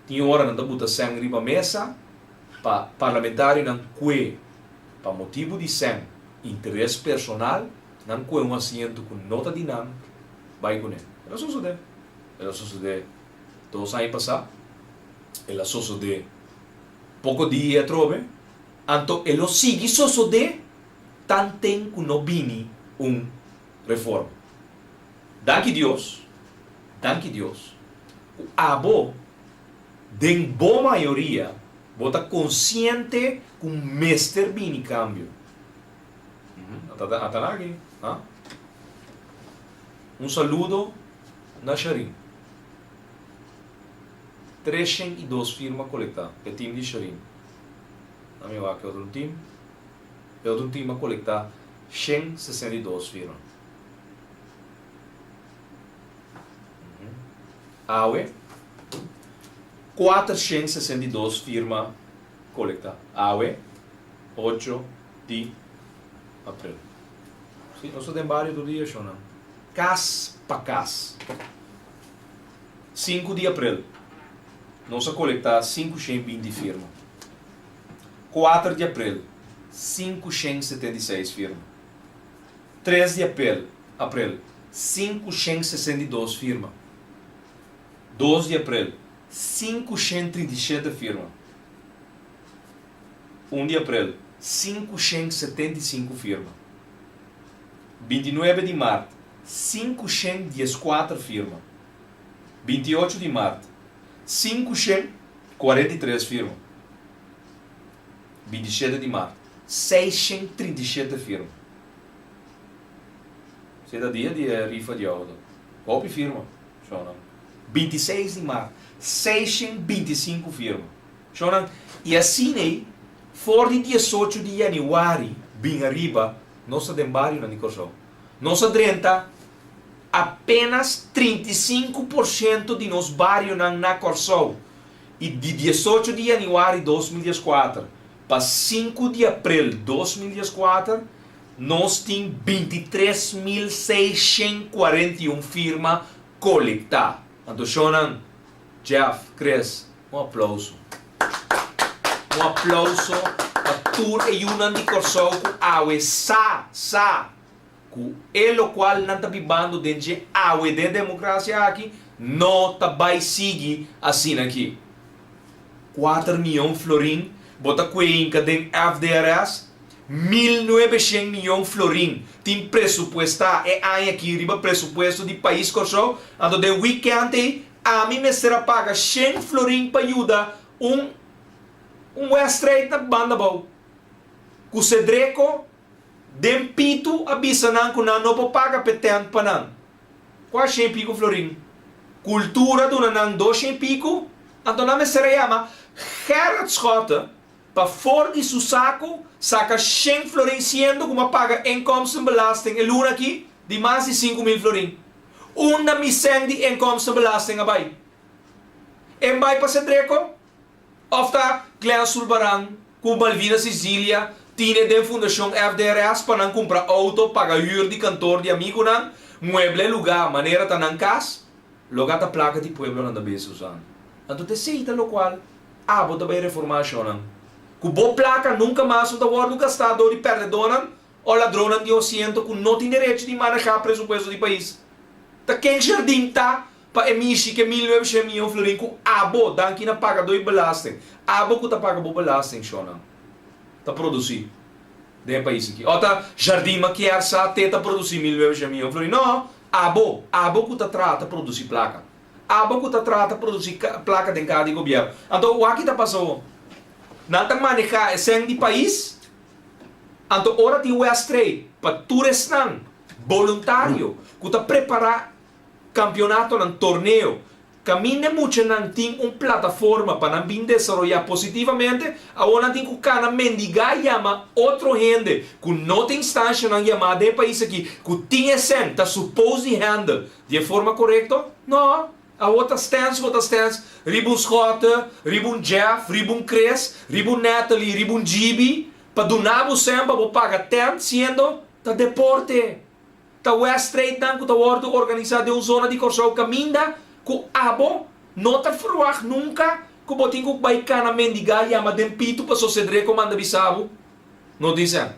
Tin ora nan ta buta sèn riba mesa pa parlamentarionan kue pa motibu di sèn, interes personal, nan kue un asiento ku no ta di nan bai kuné. El a sosodé. El a sosodé dos aña pasá, el a sosodé poko dia atrobe, anto e lo sigui sosodé tanten ku no bini un reforma. Danki Dios, danki Dios, ku abo den bo mayoria bo ta konsiente ku mester bini kambio. Ata ata aki, ha? Un saludo na Sharin. 302 firma kolektá p'e tim di Sharin. Na mi wak e otro tim. E otro tim a kolektá 162 firma. Awe, 462 firma kolektá. Awe, 8 di aprel. Sí, nos ta den bario tur dia, shownan. Kas pa kas. 5 di aprel, nos a kolektá 520 firma. 4 di aprel, 576 firma. 3 di apel, aprel, 562 firma. 2 di aprel, 537 firma. 1 di aprel, 575 firma. 29 di mart, 514 firma. 28 di mart, 543 firma. 27 di mart, 637 firma. Esei ta dia di e rifa di auto. Hopi firma, shownan. 26 di mart, 625 firma. Shownan, i asina ei, for di 18 di yanüari bin ariba, nos ta den barionan di Kòrsou. Nos a drenta apenas 35% di nos barionan na Kòrsou. I di 18 di yanüari 2014 pa 5 di aprel 2014, nos tin 23,641 firma kolektá. Anto shownan, Jeff, Chris, un aplouso. Un aplouso pa tur e yunan di Kòrsou ku awe sa, sa, ku e lokual nan ta bibando den dje awe den demokrasia aki no ta bai sigui asina aki. 4 miyon florin bo ta kue hinka den FDRS, 1900 miyon florin tin presupuestá e aña aki riba presupuesto di pais Kòrsou, anto den wikènt ei ami mester a paga 100 florin pa yuda un un wèstrèit na banda abou ku Sedreko den pitu a bisa nan ku nan no por paga p'e tènt pa nan. Kua shen piku florin? Kultura duna nan dos shen piku, anto nan mester a yama Gerrit Schotte pa for di su saku saka shen florin siendo ku m'a paga inkomstenbelasting e luna aki di mas di 5000 florin. Unda mi sèn di inkomstenbelasting a bai? E bai pa Sedreko? Òf ta Glenn Sulbaran ku Malvina Cecilia tine den Fundashon FDRS pa nan kumpra outo, paga hür di kantor di amigunan, mueble lugá manera ta nan kas? Loga ta plaka di pueblo nan ta bes usando. Anto ta esei ta lokual abo ta bai reformá shonnan. Ku bo plaka nunka mas no ta wòrdu gastá dor di pèrdedónan o ladronnan di osiento ku no tin derecho di manehá presupuesto di pais. Ta ken jardin ta pa e mishi ke 1900 miyon florin ku abo, danki na pagadó di belasting, abo ku ta paga bo belasting, shonnan, ta produsí den e pais aki? O ta jardin ma kier sa te ta produsí 1900 miyon florin? No, abo, abo ku ta traha ta produsí plaka. Abo ku ta traha ta produsí plaka den kaha di gobièrnu. Anto wak ta pasa awor? Nan ta manehá e sèn di pais, anto ora tin wèstrei pa tur esnan boluntario ku ta prepará kampionatonan, torneo, kaminda e muchanan tin un plataforma pa nan bin desaroyá positivamente, awor nan tin ku kana mendigá yama otro hende ku no tin instanshanan yamá den e pais aki ku tin e sèn ta supos di handle di e forma korekto? No! Awor ta stens bo ta stens riba un Schotte, riba un Jeff, riba un Chris, riba un Natalie, riba un Gibi pa duna bo sèn pa bo paga tènt siendo ta deporte. Ta wèstreitnan ku ta wòrdu organisá den un zona di Kòrsou kaminda ku abo no ta ferwagt nunka ku bo tin ku bai kana mendigá yama den pitu paso Cedreco manda bisa bo no tin sèn.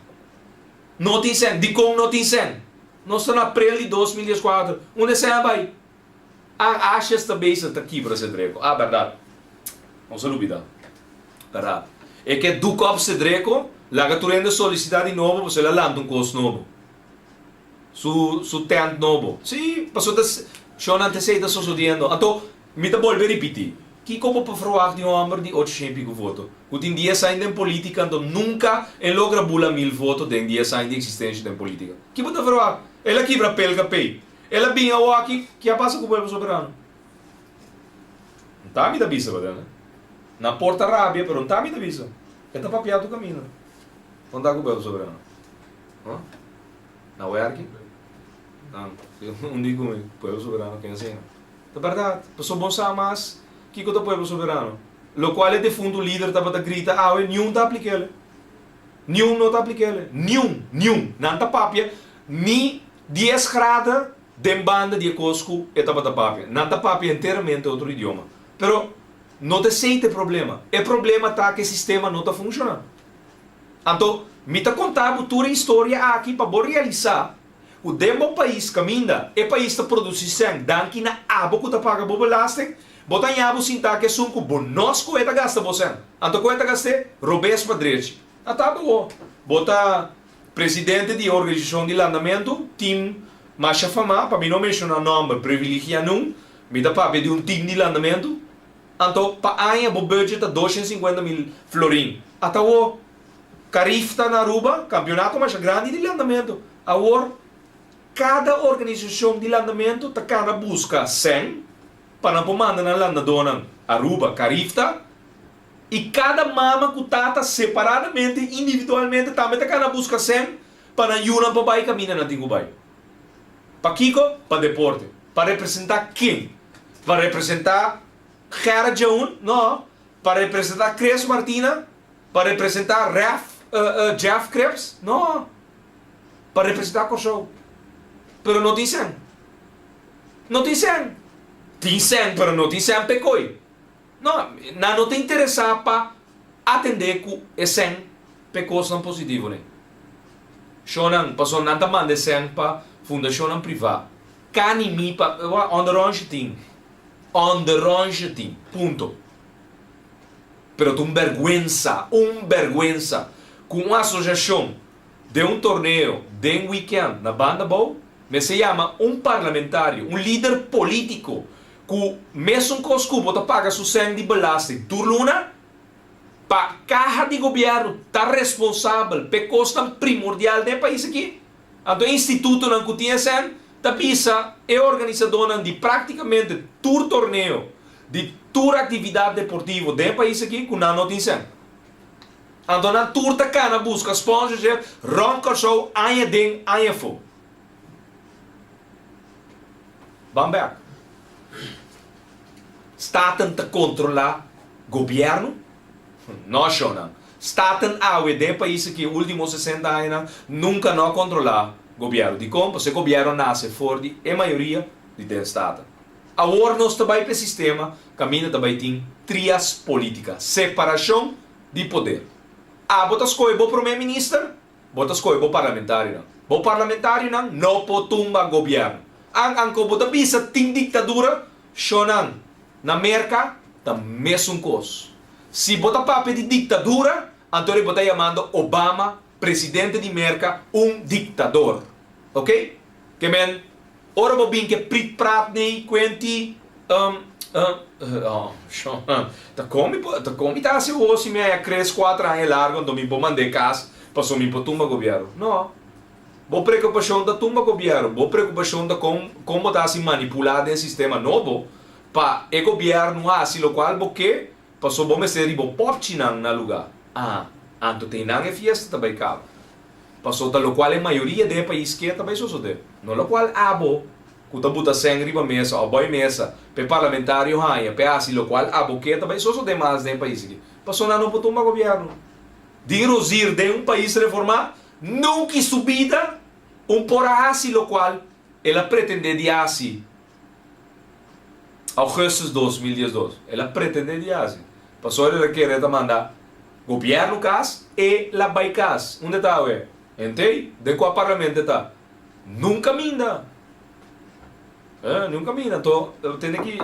No tin sèn. Dikon no tin sèn? Nos ta na aprel di 2014. Unda e sèn a bai? A Ashes ta bezig ta kibra Cedreco. Ah, bèrdat. Nos a lubidá. Bèrdat. E ke duk òp Cedreco, laga tur hende solisitá di nobo pasobra el a lanta un kos nobo. Su, su tènt nobo. Sí, pasobra ta shon antes ei ta sosodiendo. Anto, mi ta bolbe ripití. Kiko bo por ferwagt di un hòmber di ocho shen i piku voto, ku tin dies aña den polítika anto nunka e logra bula mil voto den dies aña di eksistensia den polítika? Ki bo ta ferwagt? El a kibra pelka pei. El a bin awoki, ki a pasa ku pueblo soberano? Nta mi ta bisa bo tende. Nan por ta rabia, pero nta mi ta bisa. E ta papia tur kaminda. Kon ta ku pueblo soberano? Huh? Na werki? Nan, un di ku mi, pueblo soberano ken asina? Ta bèrdat. Pasobra bo sa mas kiko ta pueblo soberano. Lokual e defuntu lider tabata grita awe, niun ta aplik'el. Niun no ta aplik'el. Niun, niun. Nan ta papia ni Dies grada den banda di e kos ku e tabata papia. Nan ta papia enteramente otro idioma. Pero no ta esei ta e problema. E problema ta ku e sistema no ta funshoná. Anto, mi ta konta bo tur e historia aki pa bo realisá ku den bo pais kaminda e pais ta produsí sèn danki na abo ku ta paga bo belasting, bo ta haña bo sintá ku esun ku bo no skohe ta gasta bo sèn. Anto koe ta gast'é? Robes pa drechi. Ata bo. Bo ta Presidente di e organisashon di landamentu, tim masha famá, pa mi no menshoná nòmber, privilegiá nun, mi ta papia di un tim di landamentu, anto pa aña bo budget ta 250 mil florin. Ata awor, Carifta na Aruba, kampionato masha grandi di landamentu. Awor, kada organisashon di landamentu ta kana buska sèn pa nan por manda nan landadónan Aruba, Carifta, I kada mama ku tata separadamente, individualmente, tambe ta kana buska sèn pa nan yunan pa bai kaminda nan tin ku bai. Pakiko? Pa deporte. Pa representá ken? Pa representá Gerrit Jehoen? No. Pa representá Chris Martina? Pa representá Ref Jeff Cripps? No. Pa representá Kòrsou. Pero no tin sèn. No tin sèn. Tin sèn, pero no tin sèn p'e koi. No, nan no ta interesá pa atendé ku e sèn p'e kosnan positivo ne. Shonnan, pasobra nan ta manda e sèn pa fundashonnan privá. Kani mi pa, wak, onderonsje tin. Onderonsje tin. Punto. Pero ta un bèrgwensa, un bèrgwensa ku un asosiashon den un torneo den wikènt na Banda Bou mester yama un parlamentario, un lider polítiko Ku mesun kos ku bo ta paga su sèn di belasting tur luna, pa kaha di gobièrnu ta responsabel p'e kosnan primordial den e pais aki. Anto e institutonan ku tin e sèn ta bisa e organisadónan di práktikamente tur torneo, di tur aktividat deportivo den e pais aki ku nan no tin sèn. Anto nan tur ta kana buska sponsorship rònt Kòrsou aña den aña afó. Ban bek. Staten ta kontrolá gobièrnu? No, shownan. Staten awe den e pais aki e último sesenta añanan nunka no a kontrolá gobièrnu. Dikon? Pasobra e gobièrnu a nase for di e mayoria di den Staten. Awor nos ta bai pa e sistema kaminda ta bai tin trias polítika, separashon di poder. Abo ta skohe bo promé minister? Bo ta skohe bo parlamentarionan. Bo parlamentarionan no por tumba gobierno. An anko bo ta bisa tin diktadura? Shonan, na Merka ta mesun kos. Si bo ta papia di diktadura, anto bo ta yamando Obama, presidente di Merka, un diktador. Ok? Ke men, ora bo bin ke prit prat nei kuenti, um, um, shon, ta kon mi por, ta kon mi ta hasi awor si mi haña tres, kuater aña largo anto mi por mand'é kas pasobra mi por tumba gobierno? No. Bo preokupashon ta tumba gobierno, bo preokupashon ta kon, kon bo ta hasi manipulá den sistema nobo pa e gobierno hasi lokual bo ke pasobra bo mester riba bo pòpchinan na lugá. Ah, anto te einan e fiesta ta bai kaba. Paso ta lokual e mayoria den e pais ke ta bai sosodé, no lokual abo. ku ta buta sèn riba mesa òf bòi mesa pa e parlamentario haña pa e hasi lokual abo ke ta bai sosodé mas den e pais aki. Pasobra nan no por tumba gobièrnu. Din Rozier den un pais reformá nunka i su bida un por a hasi lokual el a pretendé di hasi Augustus 2012. El a pretendé di hasi. Pasobra el a kere ta manda gobièrnu kas, e la bai kas. Unda e ta awe? Hentey, den kua parlamento e ta? Nunka minda. Eh, nunka minda. Anto, tende ki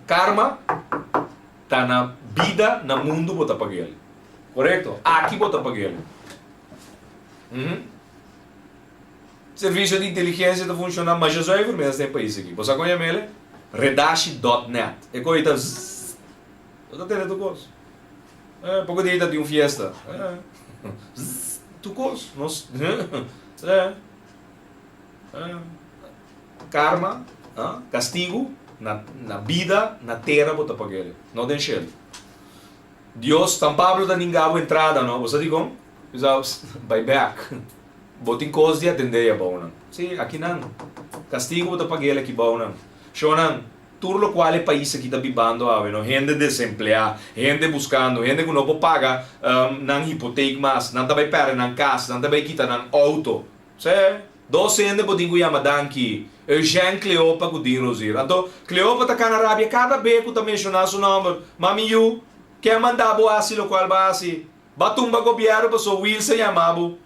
karma ta na bida, na mundu bo ta pag'el. Korekto? Aki bo ta pag'el. Servisio di inteligensia ta funshoná masha zuiver mes den e pais aki. Bo sa kon yam'el? Redashi dòt nèt. E koe ta zzz. Bo ta tende tur kos. Eh, poko dia ta tin un fiesta. Eh, zzz, tur kos. Nos, eh, eh. Karma, ah, kastigu, na, na bida, na tera bo ta pag'el, no den shelu. Dios, San Pablo ta ninga bo entrada, no? Bo sa dikon? Bisa, bai bek. Bo tin kos di atendé abounan. Sí, akinan. Kastigu bo ta pag'el aki bounan. Shownan, Tur lokual e pais aki ta bibando awe no, hende desempleá, hende buskando, hende ku no por paga nan hipotek mas, nan ta bai pèrdè nan kas, nan ta bai kita nan outo. Sè, dos hende bo tin ku yama danki, Eugène Cleopa ku Dean Rozier. Anto, Cleopa ta kana rabia kada be ku ta menshoná su nòmber. Mami yu, ken manda bo hasi lokual bo a hasi? Bo a tumba gobièrnu pasobra Wilson yama bo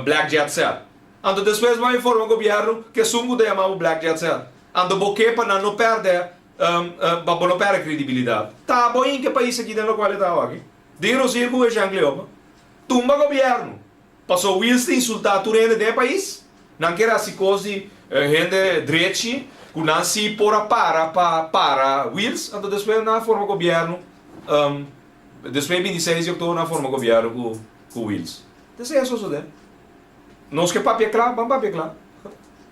Black Jet Set. Anto despues bo a informa gobièrnu ku esun ku ta yama bo Black Jet Set. Anto bo ke pa nan no pèrdè pa bo no pèrdè kredibilidat. Ta bo inke pais aki den lokual e ta awaki. Den Rosier ku Jean Cleopa. Tumba gobièrnu. Paso Wils ta insultá tur hende den e pais. Nan kier hasi kos di hende drechi ku nan si por a para pa para Wils. Anto despues nan a forma gobièrnu. Despues 26 di oktober nan a forma gobièrnu ku Wils. Ta esei a sosodé. Nos ke papia kla, ban papia kla.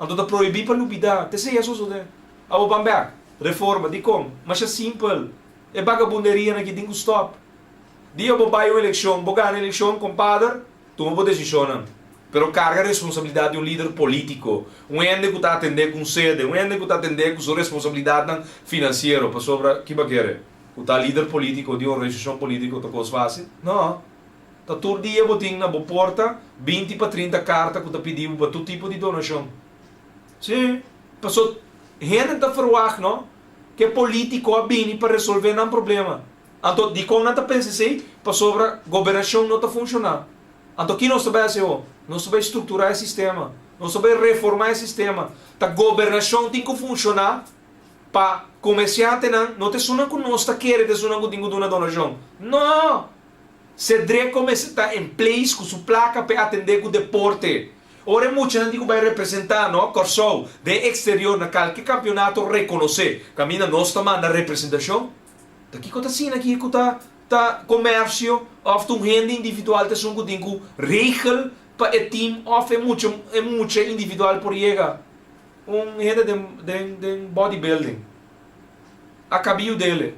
Anto ta prohibí pa lubidá. Ta esei a sosodé. Abo ban bèk. Reforma, dikon? Masha simpel. E bagabunderianan aki tin ku stòp. Dia bo bai un elekshon, bo gana elekshon, kompader, tuma bo desishonnan. Pero karga responsabilidat di un lider polítiko, un hende ku ta atendé ku un sede, un hende ku ta atendé ku su responsabilidatnan finansiero. Pasobra, ki bo a kere? Ku ta lider polítiko di un organisashon polítiko ta kos fásil? No. Ta tur dia bo tin na bo porta 20 pa 30 karta ku ta pidi bo pa tur tipo di donashon. Sí, paso hende ta ferwagt no ku e polítiko a bini pa resolvé nan problema. Anto dikon nan ta pensa esei? Pasobra gobernashon no ta funshoná. Anto ki nos ta bai hasi awor? Nos ta bai strukturá e sistema. Nos ta bai reformá e sistema. Ta gobernashon tin ku funshoná pa komersiantenan no ta esunnan ku nos ta kere ta esunnan ku tin ku duna donashon. No! Cedreco mester ta en place cu su placa p'e atende cu deporte. Ora e muchanan tin cu bay representa no Corsou den exterior na calke campeonato reconoce caminda nos ta manda representacion, ta kico ta asina aki cu ta ta comercio of ta un hende individual ta esun cu tin cu regel pa e team of e mucha e mucha individual por yega? Un hende den den den bodybuilding a cabiu dele.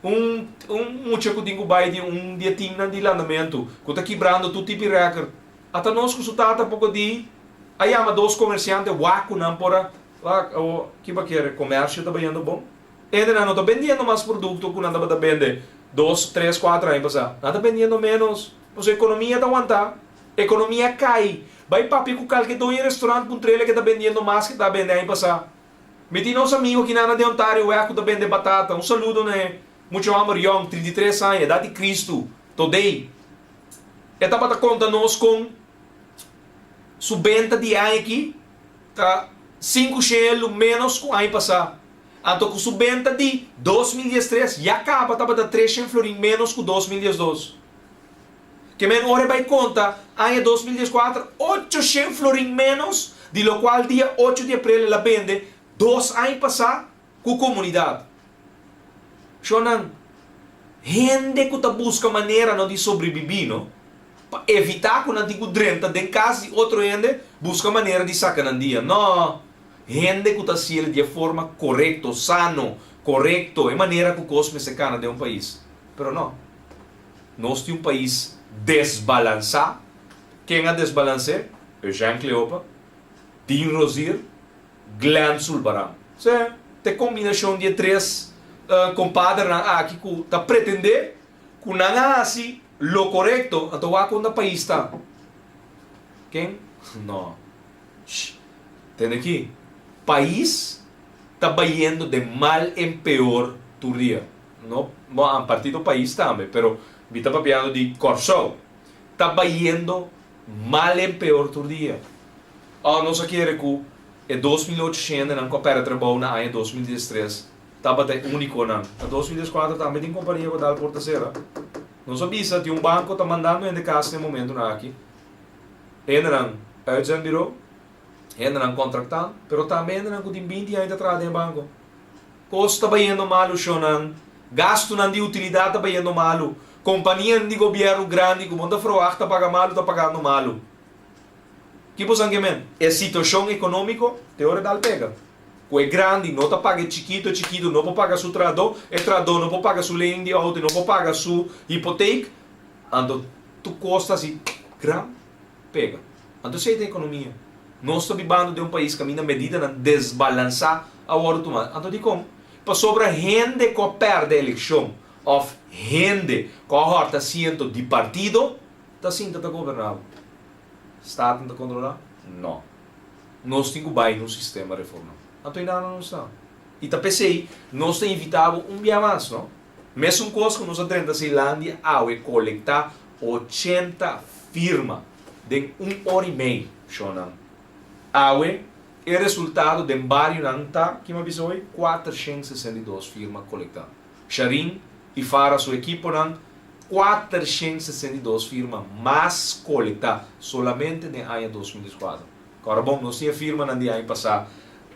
Un un mucha ku tin ku bai di un di e timnan di landamentu ku ta kibrando tur tipi rèkert. Ata nos ku su tata poko di a yama dos komersiante wak ku nan por a wak awo kiba kere komersio ta bayendo bon. Hendenan no ta bendiendo mas produkto ku nan tabata bende dos, tres, kuater aña pasá. Nan ta bendiendo ménos pasobra ekonomia ta wantá. Ekonomia a kai. Bai papia ku kalke doño di restorant puntr'el ke ta bendiendo mas ke ta bende aña pasá. Mi tin nos amigo ki nana den Ontario wèg ku ta bende batata. Un saludo na e mucha hòmber yòn, 33 aña, edat di Kristu, todei. E tabata konta nos kon su benta di e aña aki ta sinku shelu ménos ku aña pasá. Anto ku su benta di 2013 ya kaba tabata tres shen florin ménos ku 2012. Ke men ora e bai konta aña 2014 800 florin ménos di lokual dia 8 di aprel el a bende dos aña pasá ku komunidat. Shonnan, hende ku ta buska manera no di sobrebibí no, pa evitá ku nan tin ku drenta den kas di otro hende buska manera di saka nan dia. No, hende ku ta hasiel di e forma korekto, sano, korekto, e manera ku kos mester kana den un pais. Pero no. Nos tin un pais desbalansá. Ken a desbalans'é? Eugène Cleopa, Dean Rozier, Glenn Sulbaran. Sí, ta e kombinashon di e tres kompadernan aki ku ta pretendé ku nan a hasi lo korekto, anto wak unda pais ta. Ken? No. Shh. Tende aki, pais ta bayendo den mal en peor tur dia. No, bo a partido pais tambe, pero mi ta papiando di Kòrsou. Ta bayendo mal en peor tur dia. Oh, nos a kere ku e 2800 hendenan ku a pèrdè trabou na aña 2013 tabata e únikonan. Na 2014 tambe tin kompania ku a dal porta sera. Nos a bisa tin un banko ta mandando hende kas na e momentunan aki. Hendenan uitzendbureau, hendenan kontraktá, pero tambe hendenan ku tin 20 aña ta traha den e banko. Kos ta bayendo malu, shonnan. Gastunan di utilidat ta bayendo malu. Kompanianan di gobièrnu grandi ku bo no ta ferwagt ta paga malu ta pagando malu. Ki bosan ke men? E situashon ekonómiko te ora dal pega. Ku e grandi no ta paga e chikitu, e chikitu no por paga su trahadó, e trahadó no por paga su lening di outo i no por paga su hipoteek, anto tur kos ta hasi gran pega. Anto esei ta ekonomia. Nos ta bibando den un pais kaminda medidanan desbalansá a wòrdu tumá. Anto dikon? Pasobra hende ku a pèrdè elekshon òf hende ku a hòrta asiento di partido ta sinta ta goberná bo. Staten ta kontrolá? No. Nos tin ku bai na un sistema reformá. Anto ei nada nos ta. I ta p'esei nos ta invitá bo un bia mas, no? Mesun kos ku nos a drenta Zeelandia awe kolektá 80 firma den un ora i mei, shonnan. Awe e resultado den barionan ta, kima a bisa hoy? 462 firma kolektá. Sharin i Farah su ekiponan 462 firma mas kolektá solamente den aña 2014. Kòrda bon, nos tin e firmanan di aña pasá,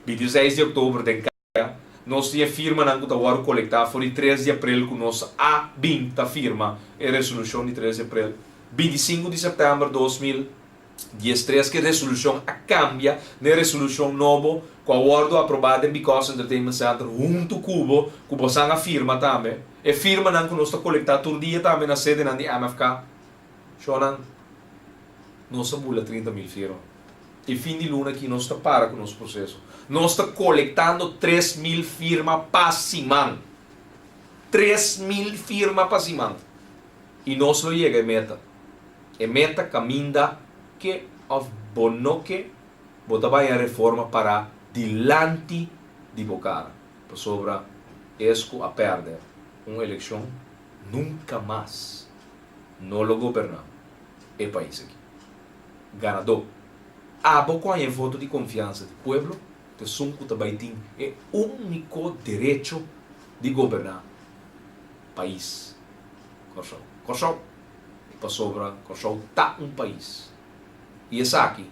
26 di òktober den Kaya, nos tin e firmanan ku ta wòrdu kolektá for di 3 di aprel ku nos a bin ta firma e resolushon di 3 di aprel, 25 di sèptèmber 2013 ku e resolushon a kambia na e resolushon nobo ku a wòrdu aprobá den Because Entertainment Center huntu ku bo, ku bosan a firma tambe. E firmanan ku nos ta kolektá tur dia tambe na sedenan di MFK. Shonnan, nos a bula 30 mil firma. E fin di luna aki nos ta para ku nos proseso. Nos ta kolektando 3000 firma pa siman. 3000 firma pa siman. I nos lo yega e meta. E meta kaminda ke òf bo no ke, bo ta bai a reforma pará dilanti di bo kara. Pasobra es ku a pèrdè un elekshon nunka mas no lo goberná e pais aki. Ganadó. Abo ku haña e voto di konfiansa di pueblo ta esun ku ta bai tin e úniko derecho di goberná pais Kòrsou. Kòrsou! Pasobra Kòrsou ta un pais. I esaki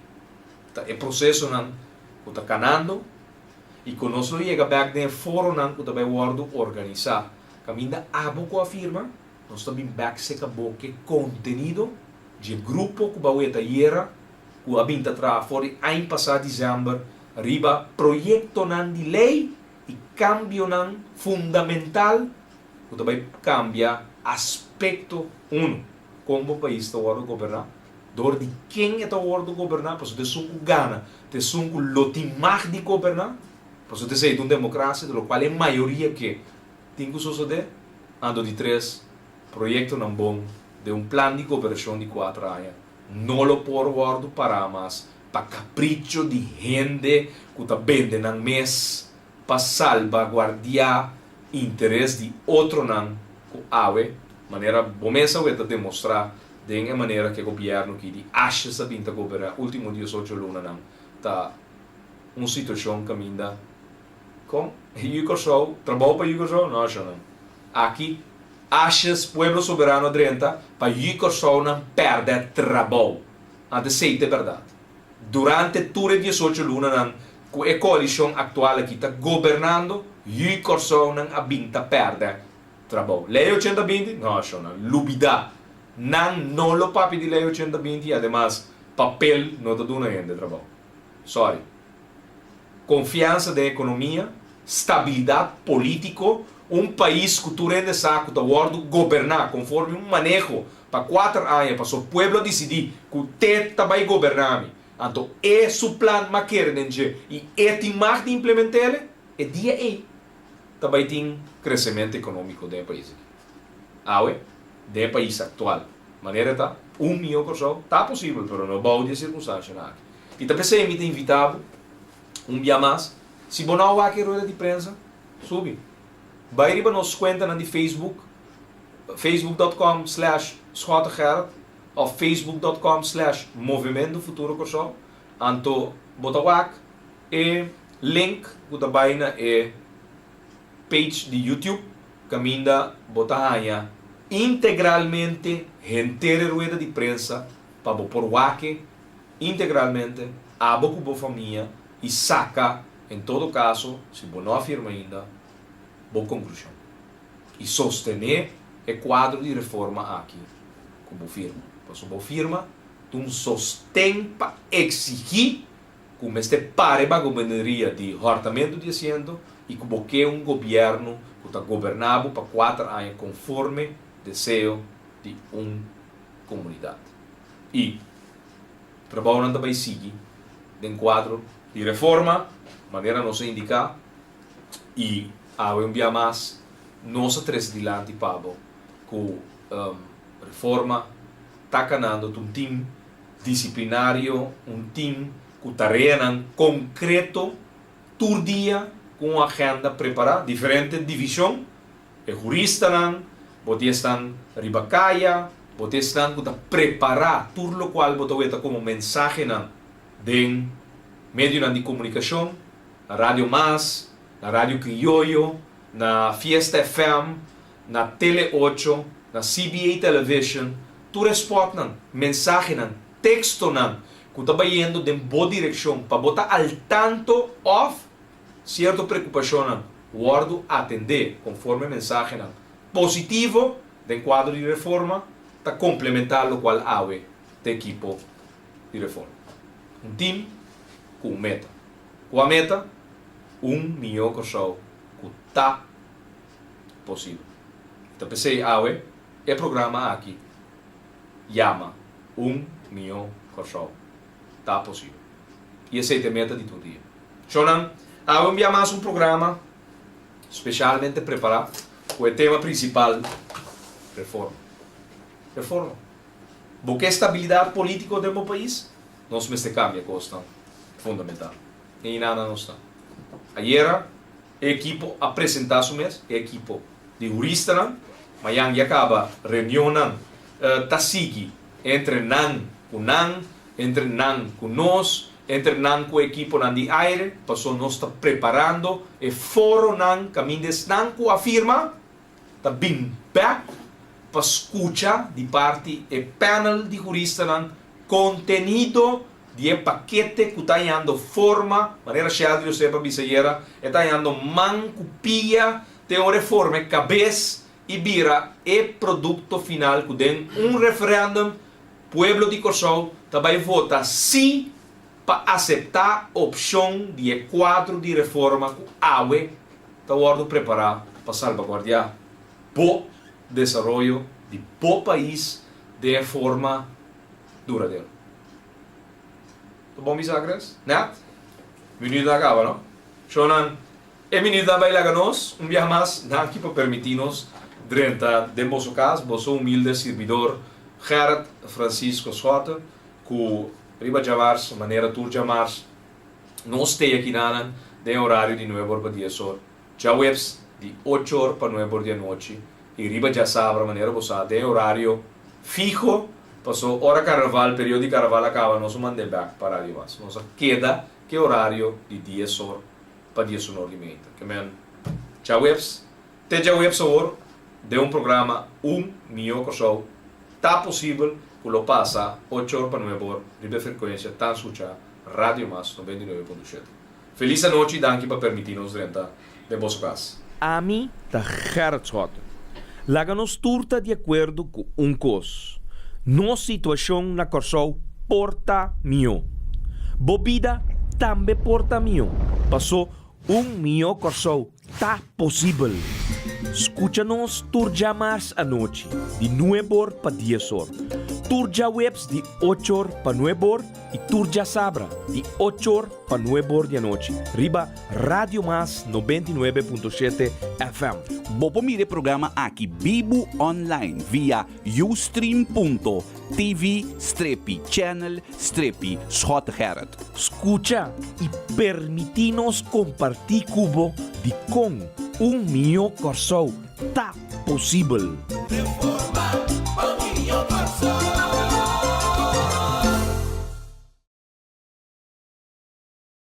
ta e prosesonan ku ta kanando i ku nos lo yega bèk den e foronan ku ta bai wòrdu organisá kaminda abo ku a firma. Nos ta bin bek seka bo ke kontenido dje grupo ku ba weta ayera ku a bin ta traha for di añ pasá dizèmber riba proyektonan di lei i kambionan fundamental ku ta bai kambia aspekto unu kon bo pais ta wòrdu goberná, dor di ken e ta wòrdu goberná, pasobra ta esun ku gana ta esun ku lo tin mag di goberná, pasobra ta esei ta un demokrasia, ta lokual e mayoria ke. Tin ku sosodé? Anto di tres, proyektonan bon den un plan di koperashon di kuater aña no lo por wòrdu pará mas pa kapricho di hende ku ta bende nan mes pa salbaguardiá interes di otronan ku awe, manera bo mes awe ta demostrá den e manera ku e gobièrnu ki di ashes a bin ta goberná último 18 lunanan, ta un situashon kaminda Kon? Yu Kòrsou? Trabou pa Yu Kòrsou? No, shonnan. Aki Ashes Pueblo Soberano a drenta pa Yu Kòrsounan pèrdè trabou. Anto esei ta e bèrdat. Durante tur e 18 lunanan ku e koalishon aktual aki ta gobernando, Yu Kòrsounan a bin ta pèrdè trabou. Lei 80 binti? No, shonnan. Lubidá. Nan no lo papia di lei 80 binti i ademas papel no ta duna hende trabou. Sorry. Konfiansa den ekonomia, stabilidat polítiko, un pais ku tur hende sa ku ta wòrdu goberná konforme un maneho pa kuater aña paso pueblo a disidí ku te ta bai goberná mi. Anto e su plan m'a kere den dje i e tin mag di implement'ele, e dia ei ta bai tin kresementu ekonómiko den e pais aki. Awe, den e pais aktual, manera e ta, un mihó Kòrsou ta posibel, pero no bou di e sirkunstanshanan aki. I ta p'esei mi ta invitá bo un bia mas, si bo no a wak e rueda di prensa, subi. Bai riba nos kuentanan di Facebook, facebook dot com slash schottegerrit òf facebook dot com slash Movementu Futuro Kòrsou, anto bo ta wak e link ku ta bai na e page di YouTube kaminda bo ta haña integralmente henter e rueda di prensa pa bo por wak e integralmente abo ku bo famia i saka en todo kaso si bo no a firma ainda bo konklushon i sostené e kuadro di reforma aki ku bo firma. Pasobra bo firma ta un sosten pa eksigí ku mester para e bagomeneria di hòrtamentu di asiento i ku bo ke un gobièrnu ku ta goberná bo pa kuater aña konforme deseo di un komunidat. I trabounan ta bai sigui den kuadro di reforma, manera nos a indiká, i awe un bia mas nos a trese dilanti pa bo ku reforma ta kanando ta un tim disiplinario, un tim ku tareanan konkreto tur dia ku un agenda prepará, diferente divishon, e huristanan, bo tin esnan riba kaya, bo tin esnan ku ta prepará tur lokual bo ta weta komo mensahenan den medionan di komunikashon, na Radio Mas, na Radio Krioyo, na Fiesta FM, na Tele Ocho, na CBA Television, tur e spotnan, mensahenan, tekstonan ku ta bayendo den bo direkshon pa bo ta al tanto òf sierto preokupashonnan wòrdu atendé konforme mensahenan positivo den kuadro di reforma ta komplementá lokual awe ta ekipo di reforma. Un tim ku un meta. Kua meta? Un mihó Kòrsou ku ta posibel. Ta p'esei awe e programa aki yama Un Mihó Kòrsou Ta Posibel. I esei ta e meta di tur dia. Shownan, awe un bia mas un programa spesialmente prepará ku e tema prinsipal Reforma. Reforma. Bo ke stabilidat polítiko den bo pais? Nos mester kambia kosnan fundamental. I nada nos ta. Ayera E ekipo a presentá su mes, e ekipo di huristanan. Mayan ya kaba reunionnan ta sigui entre nan ku nan, entre nan ku nos, entre nan ku ekiponan di aire, paso nos ta preparando e foronan kaminda esnan ku a firma ta bin bèk pa skucha di parti e panel di huristanan kontenido di e pakete ku ta hañando forma, manera Sheldry Josepa bisa ayera, e ta hañando man ku pia te ora e forma e kabes i bira e produkto final ku den un referèndum pueblo di Kòrsou ta bai vota sí pa aseptá opshon di e kuadro di reforma ku awe ta wòrdu prepará pa salbaguardiá bo desaroyo di bo pais den e forma duradero. Ta bon bisa Chris? Net? Minuut a kaba no? Shownan, e minuut a bai laga nos un biaha mas. Danki pa permití nos drenta den boso kas, boso humilde sirbidor Gerrit Francisco Schotte ku riba djamars, manera tur djamars, nos stay akinanan den e orario di nuebe or pa dies or, djaweps di ocho or pa nuebe or di anochi i riba djasabra manera bo sa den e orario fiho. Paso ora carnaval, periodo di carnaval a caba nos a mand'é bek pa Radio Mas. Nos a keda ke orario di dies or pa diesun or di meinta. Ke men djaweps te djaweps awor den un programa Un Mihó Kòrsou ta posibel ku lo pasa ocho or pa nuebe or riba e frekuensia tan skuchá Radio Mas 99.7. Felis anochi, danki pa permití nos drenta den boso kas. Ami ta Gerrit Schotten. Laga nos tur ta di akuerdo ku un kos, nos situashon na Kòrsou por ta mihó. Bo bida tambe por ta mihó, pasó un mihó Kòrsou ta posibel. Skucha nos tur djamars anochi, di nueb'or pa dies'or. Tur djaweps di ochor pa nuebor i tur djasabra di ochor pa nuebor di anochi riba Radio Mas 99.7 FM. Bo por mira e programa aki bibu online via ustream.tv strepi channel strepi Schottegerrit. Skucha i permití nos kompartí ku bo dikon un mihó Kòrsou ta posibel.